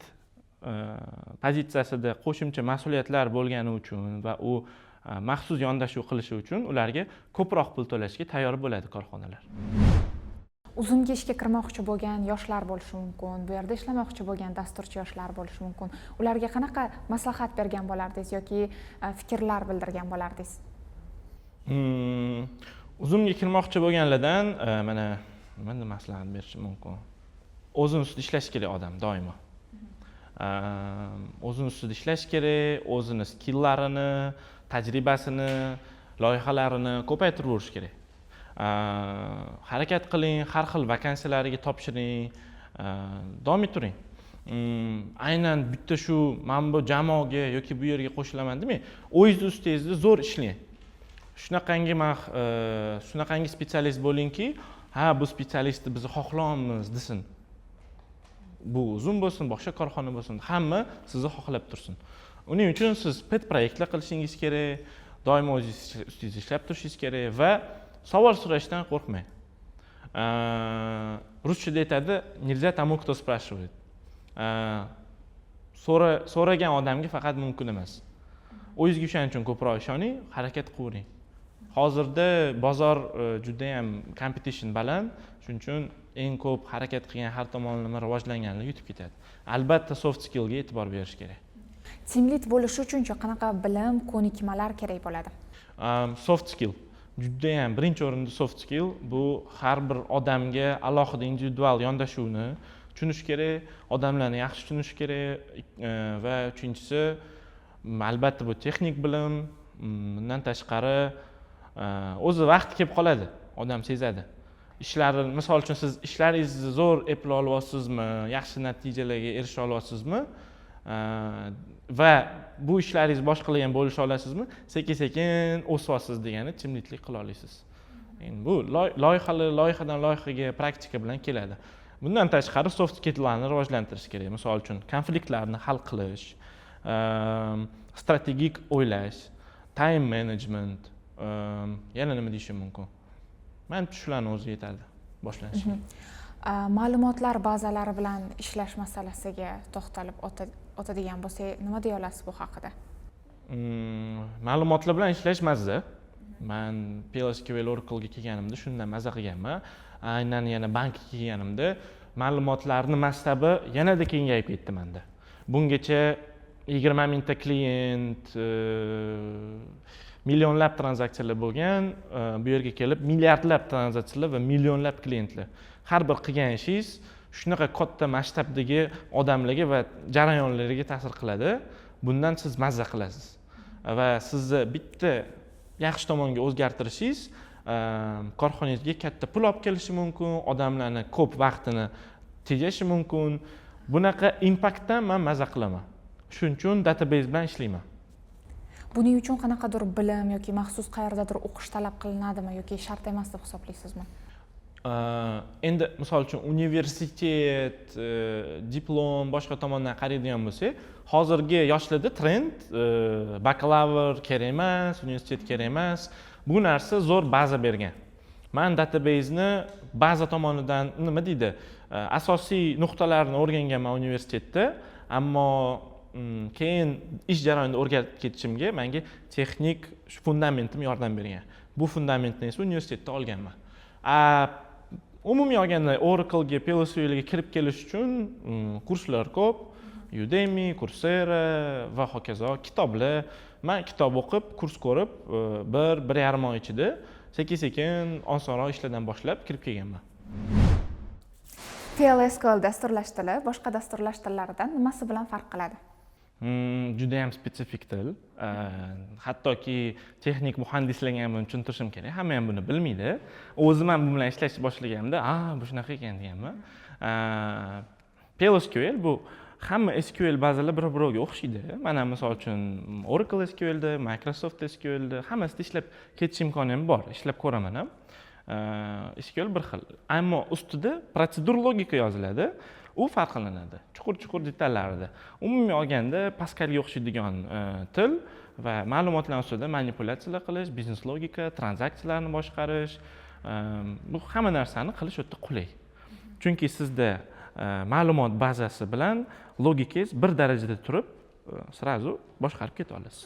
pozitsiyasida qo'shimcha mas'uliyatlar bo'lgani uchun va u maxsus yondashuv qilishi uchun ularga ko'proq pul to'lashga tayyor bo'ladi korxonalar. Uzumga ishga kirmoqchi bo'lgan yoshlar bo'lishi mumkin, bu yerda ishlamoqchi bo'lgan dasturchi yoshlar bo'lishi mumkin. Ularga qanaqa maslahat bergan bo'lardingiz yoki fikrlar bildirgan bo'lardingiz? Uzumga kirmoqchi bo'lganlardan mana nima maslahat berishim mumkin? O'zini ustida ishlash kerak odam doimo. O'zini ustida ishlash kerak, o'zini skilllarini, tajribasini, loyihalarini ko'paytiraverish kerak. Harakat qiling, har xil vakansiyalarga topshiring, davom ettiring. Aynan bitta shu mana bu jamoaga yoki bu yerga qo'shilaman demang, o'zingizni ustingizda zo'r ishlang. Shunaqangi man shunaqangi специалист bo'lingki, ha, bu специалист ni biz xohlayapmiz desin. Bu Uzum bo'lsin, boshqa korxona bo'lsin, hamma sizni xohlab tursin. Uning uchun siz pet proyektlar qilishingiz kerak, doimo o'zingiz ustingizda ishlab turishingiz kerak va savol so'rashdan qo'rqmang. Ruschada aytadi: "Нельзя тому, кто спрашивает". So'ragan odamga faqat mumkin emas. O'zingizga o'shaning uchun ko'proq ishoning, harakat qilavering. Hozirda bozor judayam competition baland, shuning uchun eng ko'p harakat qilgan, har tomonlama rivojlanganlar yutib ketadi. Albatta, soft skillga e'tibor berish kerak. Team lead bo'lish uchun qanaqa bilim, ko'nikmalar kerak bo'ladi? Soft skill judayam birinchi o'rinda. Soft skill bu har bir odamga alohida individual yondashuvni tushunish kerak, odamlarni yaxshi tushunish kerak va uchinchisi, albatta, bu texnik bilim. Bundan tashqari, o'zi vaqti kelib qoladi, odam sezadi ishlari. Misol uchun, siz ishlaringizni zo'r eplay olyapsizmi, yaxshi natijalarga erisha olyapsizmi va bu ishlaringizni boshqalar ham bo'lisha olasizmi, sekin sekin o'syapsiz degani, teamleadlik qila olasiz. Endi bu loyihalar, loyihadan loyihaga praktika bilan keladi. Bundan tashqari, soft skilllarni rivojlantirish kerak. Misol uchun, konfliktlarni hal qilish, strategik o'ylash, time management, yana nima deyishim mumkin, manimcha, shularni o'zi yetadi boshlanishga. Ma'lumotlar bazalari bilan ishlash masalasiga to'xtalib o'tadigan bo'lsak, nima deya olasiz bu haqida? Ma'lumotlar bilan ishlash mazza. Man PLSQL, Oracle'ga kelganimda shundan maza qilganman. Aynan yana bankka kelganimda ma'lumotlarni masshtabi yanada kengayib ketdi manda. Bungacha 20 mingta klient, millionlab tranzaksiyalar bo'lgan, bu yerga kelib milliardlab tranzaksiyalar va millionlab klientlar. Har bir qilgan ishingiz shunaqa katta masshtabdagi odamlarga va jarayonlarga ta'sir qiladi. Bundan siz mazza qilasiz va sizni bitta yaxshi tomonga o'zgartirishingiz korxonangizga katta pul olib kelishi mumkin, odamlarni ko'p vaqtini tejashi mumkin. Bunaqa impactdan man maza qilaman, shuning uchun database bilan ishlayman. Buning uchun qanaqadir bilim yoki maxsus qayerdadir o'qish talab qilinadimi yoki shart emas deb hisoblaysizmi? Endi misol uchun, universitet, diplom, boshqa tomondan qaraydigan bo'lsak, hozirgi yoshlarda trend bakalavr kerak emas, universitet kerak emas. Bu narsa zo'r baza bergan. Man databaseni baza tomonidan, nima deydi, asosiy nuqtalarini o'rganganman universitetda, ammo keyin ish jarayonida o'rganib ketishimga manga texnik fundamentim yordam bergan. Bu fundamentni esa universitetda olganman. A umumiy olganda, Oraclega, PLSQLga kirib kelish uchun kurslar ko'p: Udemy, Coursera va hokazo, kitoblar. Man kitob o'qib, kurs ko'rib, 1-1,5 oy ichida sekin sekin osonroq ishlardan boshlab kirib kelganman. PLSQL dasturlash tili boshqa dasturlash tillaridan nimasi bilan farq qiladi? Judayam spetsifik til. Hattoki texnik muhandislarga ham buni tushuntirishim kerak, hamma ham buni bilmaydi. O'zim ham bu bilan ishlashni boshlaganimda, "A, bu shunaqa ekan", deganman. PLSQL bu hamma SQL bazalar bir biroviga o'xshaydi. Mana, misol uchun, Oracle SQLda, Microsoft SQLda, hammasida ishlab ketish imkoniyam bor, ishlab ko'raman ham. SQL bir xil, ammo ustida protsedura logika yoziladi, u farqlanadi chuqur chuqur detallarida. Umumiy olganda, Paskalga o'xshaydigan til va ma'lumotlar ustida manipulyatsiyalar qilish, biznes logika, tranzaksiyalarni boshqarish, bu hamma narsani qilish o'ta qulay, chunki sizda ma'lumot bazasi bilan logikangiz bir darajada turib, сразу boshqarib keta olasiz.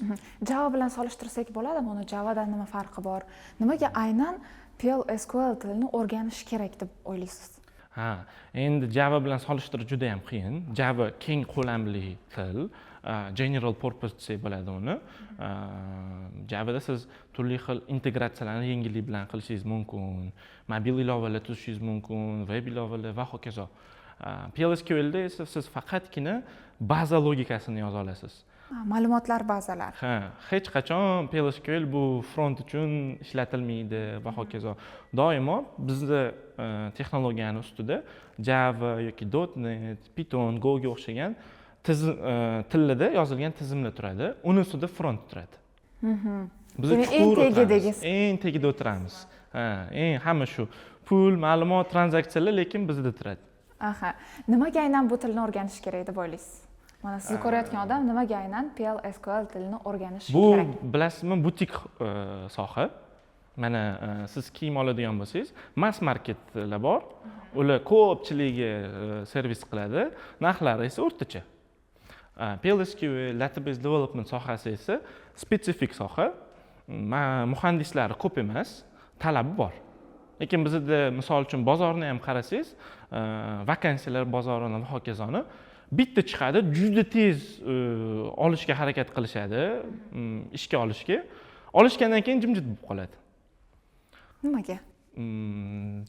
Java bilan solishtirsak bo'ladimi uni? Javadan nima farqi bor? Nimaga aynan PLSQL tilini o'rganish kerak deb o'ylaysiz? Ha, endi Java bilan solishtirish juda yam qiyin. Java keng qo'lamli til, general purpose desak bo'ladi uni. Javada siz turli xil integratsiyalarni yengillik bilan qilishingiz mumkin, mobil ilovalar tuzishingiz mumkin, veb ilovalar va hokazo. PLSQLda esa siz faqatgina baza logikasini yoza olasiz. Ha, ma'lumotlar bazalari. Ha, hech qachon PLSQL bu front uchun ishlatilmaydi va hokazo. Doimo bizni texnologiyani ustida Java yoki .NET, Python, Goga o'xshagan tillarda yozilgan tizimlar turadi, uni ustida front turadi. Biz Demak, eng chuqur o'tiramiz. Tegidagisi. Eng tagida o'tiramiz. Ha, eng hamma shu pul, ma'lumot, tranzaksiyalar lekin bizda turadi. Aha, nimaga aynan bu tilni o'rganish kerak deb o'ylaysiz? Mana sizni ko'rayotgan odam nimaga aynan PL SQL tilini o'rganish Bu, kerak? bilasizmi, butik soha. Mana, siz kiyim oladigan bo'lsangiz, mass marketlar bor, ular ko'pchiligiga servis qiladi, narxlari esa o'rtacha. PLSQL, database development sohasi esa spetsifik soha. Muhandislari ko'p emas, talabi bor. Lekin bizada, misol uchun, bozorni ham qarasangiz, vakansiyalar bozorini va hokazoni, bitta chiqadi, juda tez olishga harakat qilishadi, ishga olishga. Olishgandan keyin jimjit bo'lib qoladi. Nimaga?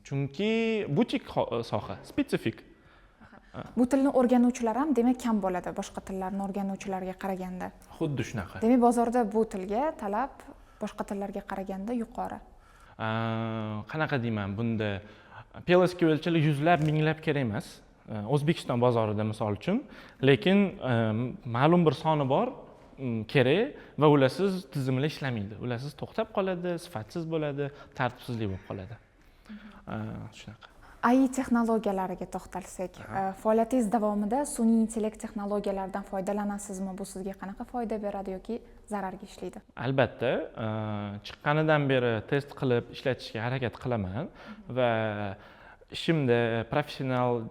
Chunki butik soha spetsifik. Bu tilni o'rganuvchilar ham, demak, kam bo'ladi boshqa tillarni o'rganuvchilarga qaraganda. Xuddi shunaqa. Demak, bozorda bu tilga talab boshqa tillarga qaraganda yuqori. Qanaqa deyman, bunda PLSQLchilar yuzlab, minglab kerak emas O'zbekiston bozorida, misol uchun, lekin ma'lum bir soni bor, kerak va ularsiz tizimlar ishlamaydi, ularsiz to'xtab qoladi, sifatsiz bo'ladi, tartibsizlik bo'lib qoladi. Shunaqa. AI texnologiyalariga to'xtalsak, faoliyatingiz davomida sun'iy intellekt texnologiyalaridan foydalanasizmi? Bu sizga qanaqa foyda beradi yoki zararga ishlaydi? Albatta, chiqqanidan beri test qilib ishlatishga harakat qilaman va ishimda, professional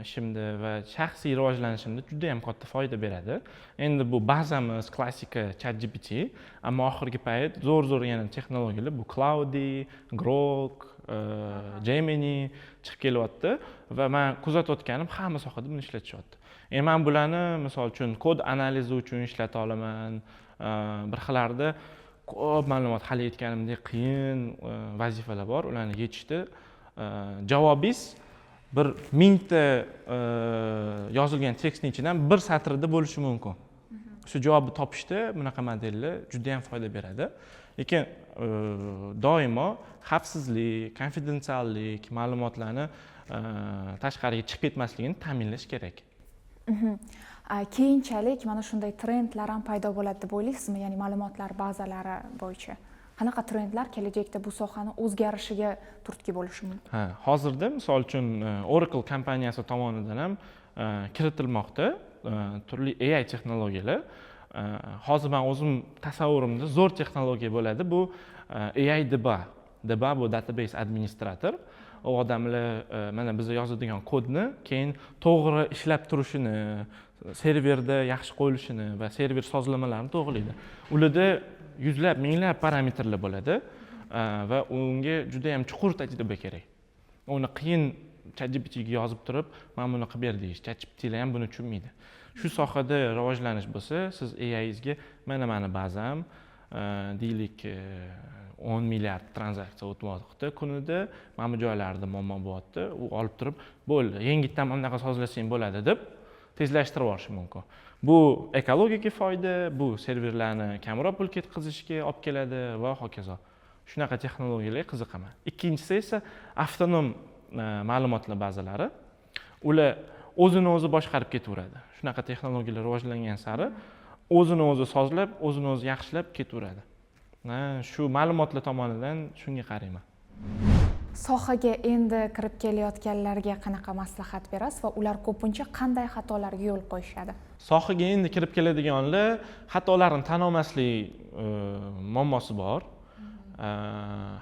ishimda va shaxsiy rivojlanishimda juda yam katta foyda beradi. Endi bu bazamiz klassika ChatGPT, ammo oxirgi payt zo'r zo'r yana texnologiyalar, bu Claude, Grok, Gemini chiqib kelyapti va man kuzatayotganim, hamma sohada buni ishlatishyapti. Endi man bularni, misol uchun, kod analizi uchun ishlata olaman. Bir xillarda ko'p ma'lumot, hali aytganimdek, qiyin vazifalar bor, ularni yechishda javobingiz bir 1000 ta yozilgan tekstni ichidan bir satrda bo'lishi mumkin. Shu javobni topishda bunaqa modellar juda yam foyda beradi. Lekin doimo xavfsizlik, konfidensiallik, ma'lumotlarni tashqariga chiqib ketmasligini ta'minlash kerak. Keyinchalik mana shunday trendlar ham paydo bo'ladi deb o'ylaysizmi? Ya'ni ma'lumotlar bazalari bo'yicha qanaqa trendlar kelajakda bu sohani o'zgarishiga turtki bo'lishi mumkin? Ha, hozirda, misol uchun, Oracle kompaniyasi tomonidan ham kiritilmoqda turli AI texnologiyalar. Hozir man o'zim tasavvurimda zo'r texnologiya bo'ladi bu AI DBA. DBA bu database administrator. U odamlar mana biz yozadigan kodni keyin to'g'ri ishlab turishini, serverda yaxshi qo'yilishini va server sozlamalarini to'g'rilaydi. Ularda yuzlab, minglab parametrlar bo'ladi va unga juda yam chuqur tajriba kerak. Uni qiyin ChatGPTga yozib turib, "Mana buni qilib ber", deyish. ChatGPTlar ham buni tushunmaydi. Shu sohada rivojlanish bo'lsa, siz AIngizga mana mani bazam, deylik, 10 milliard tranzaksiya o'tyapti kunida, mana bu joylarda muammo bo'lyapti, u olib turib, bo'ldi, yengitdan mana bunaqa sozlasang bo'ladi, deb tezlashtirib yuborishi mumkin. Bu ekologiyaga foyda, bu serverlarni kamroq pul ketkazishga olib keladi va hokazo. Shunaqa texnologiyalarga qiziqaman. Ikkinchisi esa avtonom ma'lumotlar bazalari. Ular o'zini o'zi boshqarib ketaveradi. Shunaqa texnologiyalar rivojlangan sari o'zini o'zi sozlab, o'zini o'zi yaxshilab ketaveradi. Shu ma'lumotlar tomonidan shunga qarayman. Sohaga endi kirib kelayotganlarga qanaqa maslahat berasiz va ular ko'pincha qanday xatolarga yo'l qo'yishadi? Sohaga endi kirib keladiganlar xatolarini tan olmaslik muammosi bor.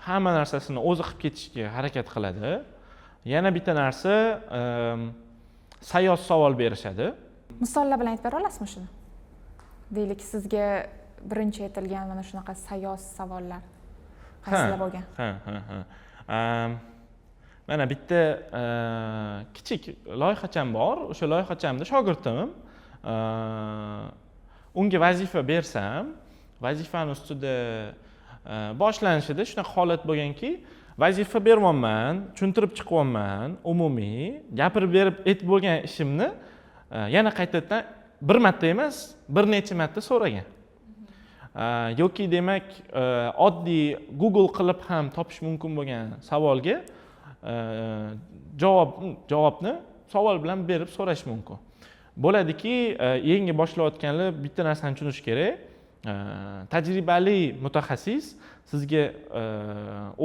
Hamma narsasini o'zi qilib ketishga harakat qiladi. Yana bitta narsa, sayoz savol berishadi. Misollar bilan aytib bera olasizmi shuni? Deylik, sizga birinchi aytilgan mana shunaqa sayoz savollar qaysilar bo'lgan? Ha. Mana bitta kichik loyihacham bor. O'sha loyihachamda shogirdim, unga vazifa bersam, vazifani ustida boshlanishida shunaqa holat bo'lganki, vazifa beryapman, tushuntirib chiqyapman, umumiy gapirib berib aytib bo'lgan ishimni yana qaytadan bir marta emas, bir necha marta so'ragan. Yoki demak, oddiy Google qilib ham topish mumkin bo'lgan savolga javobni savol bilan berib so'rash mumkin bo'ladiki. Yangi boshlayotganlar bitta narsani tushunishi kerak: tajribali mutaxassis sizga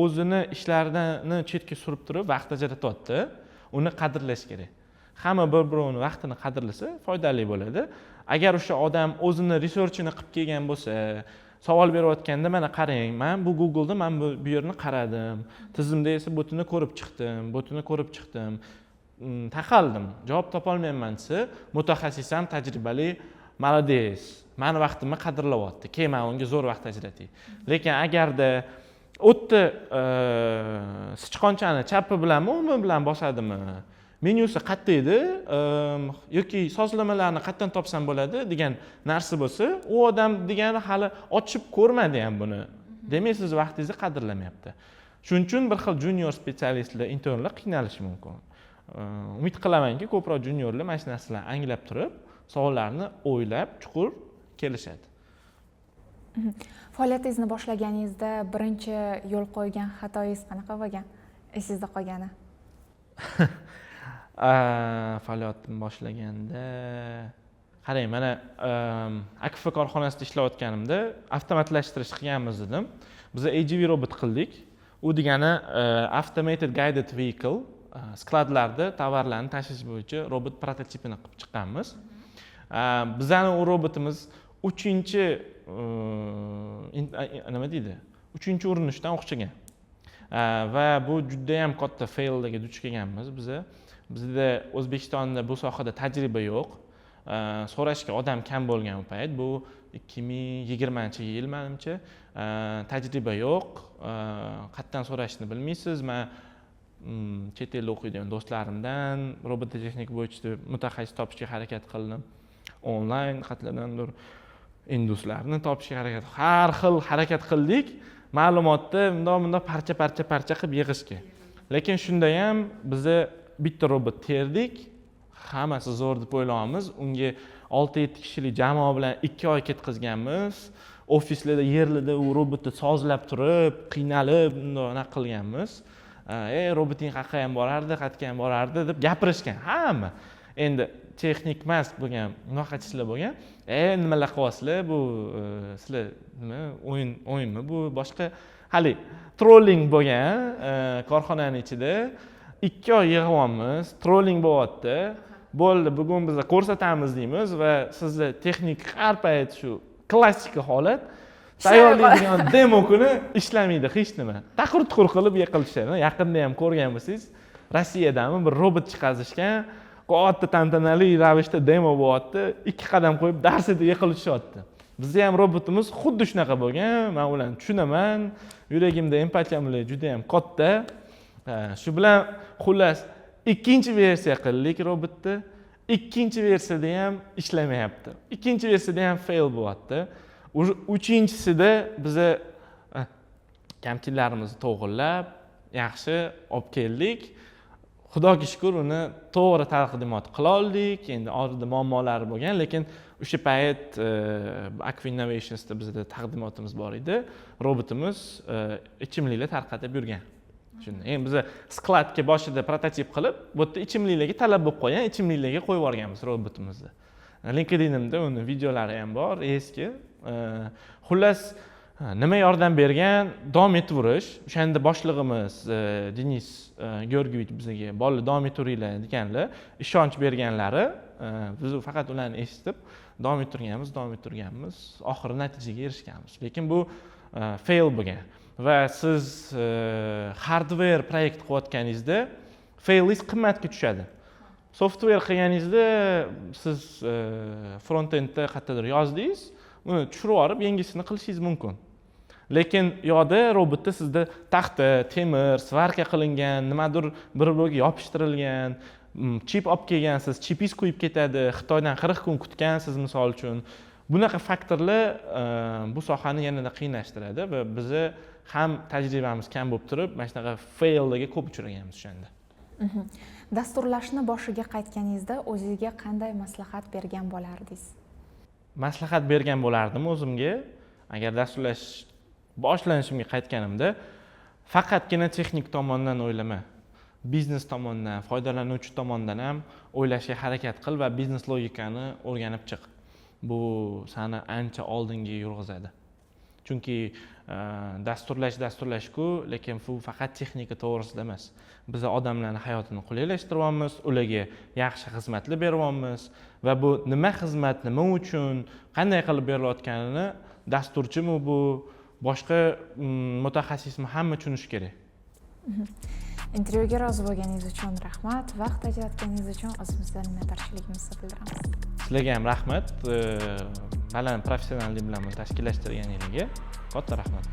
o'zini ishlarini chetga surib turib vaqt ajratyapti, uni qadrlash kerak. Hamma bir birovini vaqtini qadrlasa, foydali bo'ladi. Agar o'sha odam o'zini researchini qilib kelgan bo'lsa, savol berayotganda, mana qarang, man bu Google'da man bu yerni qaradim, tizimda esa butini ko'rib chiqdim, butini ko'rib chiqdim, taqaldim, javob topolmayapman, desa, mutaxassis ham tajribali, молодец, mani vaqtimni qadrlayapti, keyin man unga zo'r vaqt ajratay. Lekin agarda u yerda sichqonchani chapi bilanmi, o'ng'i bilan bosadimi, menyusi qayerda edi yoki sozlamalarni qayerdan topsam bo'ladi degan narsa bo'lsa, u odam degani hali ochib ko'rmadi ham buni, demak, sizni vaqtingizni qadrlamayapti. Shuning uchun bir xil junior специалист lar, internlar qiynalishi mumkin. Umid qilamanki, ko'proq juniorlar mana shu narsalarni anglab turib, savollarni o'ylab, chuqur kelishadi. Faoliyatingizni boshlaganingizda birinchi yo'l qo'ygan xatoyingiz qanaqa bo'lgan, esingizda qolgani? Faoliyatimni boshlaganda, qarang, mana Akfa korxonasida ishlayotganimda avtomatlashtirish qilganmiz dedim. Biz AGV robot qildik. U degani automated guided vehicle, skladlarda tovarlarni tashish bo'yicha robot prototipini qilib chiqqanmiz. Bizani u robotimiz uchinchi nima deydi, uchinchi urinishdan o'xshagan va bu judayam katta faillarga duch kelganmiz. Bizda O'zbekistonda bu sohada tajriba yo'q, so'rashga odam kam bo'lgan u payt, bu 2020-yil manimcha. Tajriba yo'q, qayerdan so'rashni bilmaysiz. Man chet elda o'qiydigan do'stlarimdan robototexnika bo'yicha mutaxassis topishga harakat qildim, onlayn qayerlardandir induslarni topishga harakat, har xil harakat qildik ma'lumotni bundoq bundoq parcha parcha parcha qilib yig'ishga. Lekin shunda ham biza bitta robot terdik, hammasi zo'r deb o'ylayapmiz. Unga 6-7 kishilik jamoa bilan 2 oy ketkazganmiz ofislarda, yerlarda u robotni sozlab turib, qiynalib bundoq anaqa qilganmiz. E, roboting qayerqa ham borardi, qayerga ham borardi, deb gapirishgan hamma. Endi texnik emas bo'lgan mutaxassislar bo'lgan, e, nimalar qilyapsizlar bu, sizlar nima, o'yin o'yinmi bu, boshqa haligi trolling bo'lgan korxonani ichida. 2 oy yig'yapmiz, trolling bo'lyapti, bo'ldi, bugun biz ko'rsatamiz deymiz va sizni texnik har payt shu klassika holat, tayyorlaydigan demo kuni ishlamaydi hech nima, taqir tuqur qilib yiqilishadi. Yaqinda ham ko'rgan bo'lsangiz, Rossiyadami, bir robot chiqazishgan, katta tantanali ravishda demo bo'lyapti, ikki qadam qo'yib darsida yiqilib tushyapti. Bizni ham robotimiz xuddi shunaqa bo'lgan. Man ularni tushunaman, yuragimda empatiyam ularga juda yam katta. Shu bilan xullas ikkinchi versiya qildik robotni. Ikkinchi versiyada ham ishlamayapti, ikkinchi versiyada ham fail bo'lyapti. Уже uchinchisida biza kamchiliklarimizni to'g'irlab, yaxshi olib keldik. Xudoga shukur, uni to'g'ri taqdimot qila oldik. Endi oldida muammolari bo'lgan, lekin o'sha payt Aqua Innovationsda bizada taqdimotimiz bor edi. Robotimiz ichimliklar tarqatib yurgan shunda. Endi biza склад ga boshida prototip qilib, bu yerda ichimliklarga talab bo'lib qolgan, ichimliklarga qo'yib yuborganmiz robotimizni. LinkedInimda uni videolari ham bor eski. Xullas, nima yordam bergan? Davom etaverish. O'shanda boshlig'imiz Denis Georgiyevich bizga "Bolalar, davom etaveringlar" deganlar, ishonch berganlari. Biz faqat ularni eshitib davom ettirganmiz, davom ettirganmiz, oxiri natijaga erishganmiz. Lekin bu fail bo'lgan va siz hardware proyekt qilayotganingizda failingiz qimmatga tushadi. Software qilganingizda siz front endda qayerdadir yozdingiz, uni tushirib yuborib, yangisini qilishingiz mumkin. Lekin u yoqda robotda sizda taxta, temir, сварка qilingan, nimadir bir biriga yopishtirilgan, chip olib kelgansiz, chipingiz kuyib ketadi, Xitoydan 40 kun kutgansiz, misol uchun. Bunaqa faktorlar bu sohani yanada qiyinlashtiradi va bizni ham tajribamiz kam bo'lib turib, mana shunaqa faillarga ko'p uchraganmiz o'shanda. Dasturlashni boshiga qaytganingizda o'zingizga qanday maslahat bergan bo'lardingiz? Maslahat bergan bo'lardim o'zimga, agar dasturlash boshlanishimga qaytganimda: faqatgina texnik tomondan o'ylama, biznes tomondan, foydalanuvchi tomondan ham o'ylashga harakat qil va biznes logikani o'rganib chiq. Bu sani ancha oldinga yurg'izadi. Chunki dasturlash dasturlashku, lekin bu faqat texnika to'g'risida emas. Biz odamlarni hayotini qulaylashtiryapmiz, ularga yaxshi xizmatlar beryapmiz va bu nima xizmat, nima uchun, qanday qilib berilayotganini dasturchimi bu, boshqa mutaxassismi, hamma tushunishi kerak. Intervyuga rozi bo'lganingiz uchun rahmat. Vaqt ajratganingiz uchun o'zimizdan minnatdorchiligimizni bildiramiz. Sizlarga ham rahmat, baland professionallik bilan buni tashkillashtirganinglarga katta rahmat.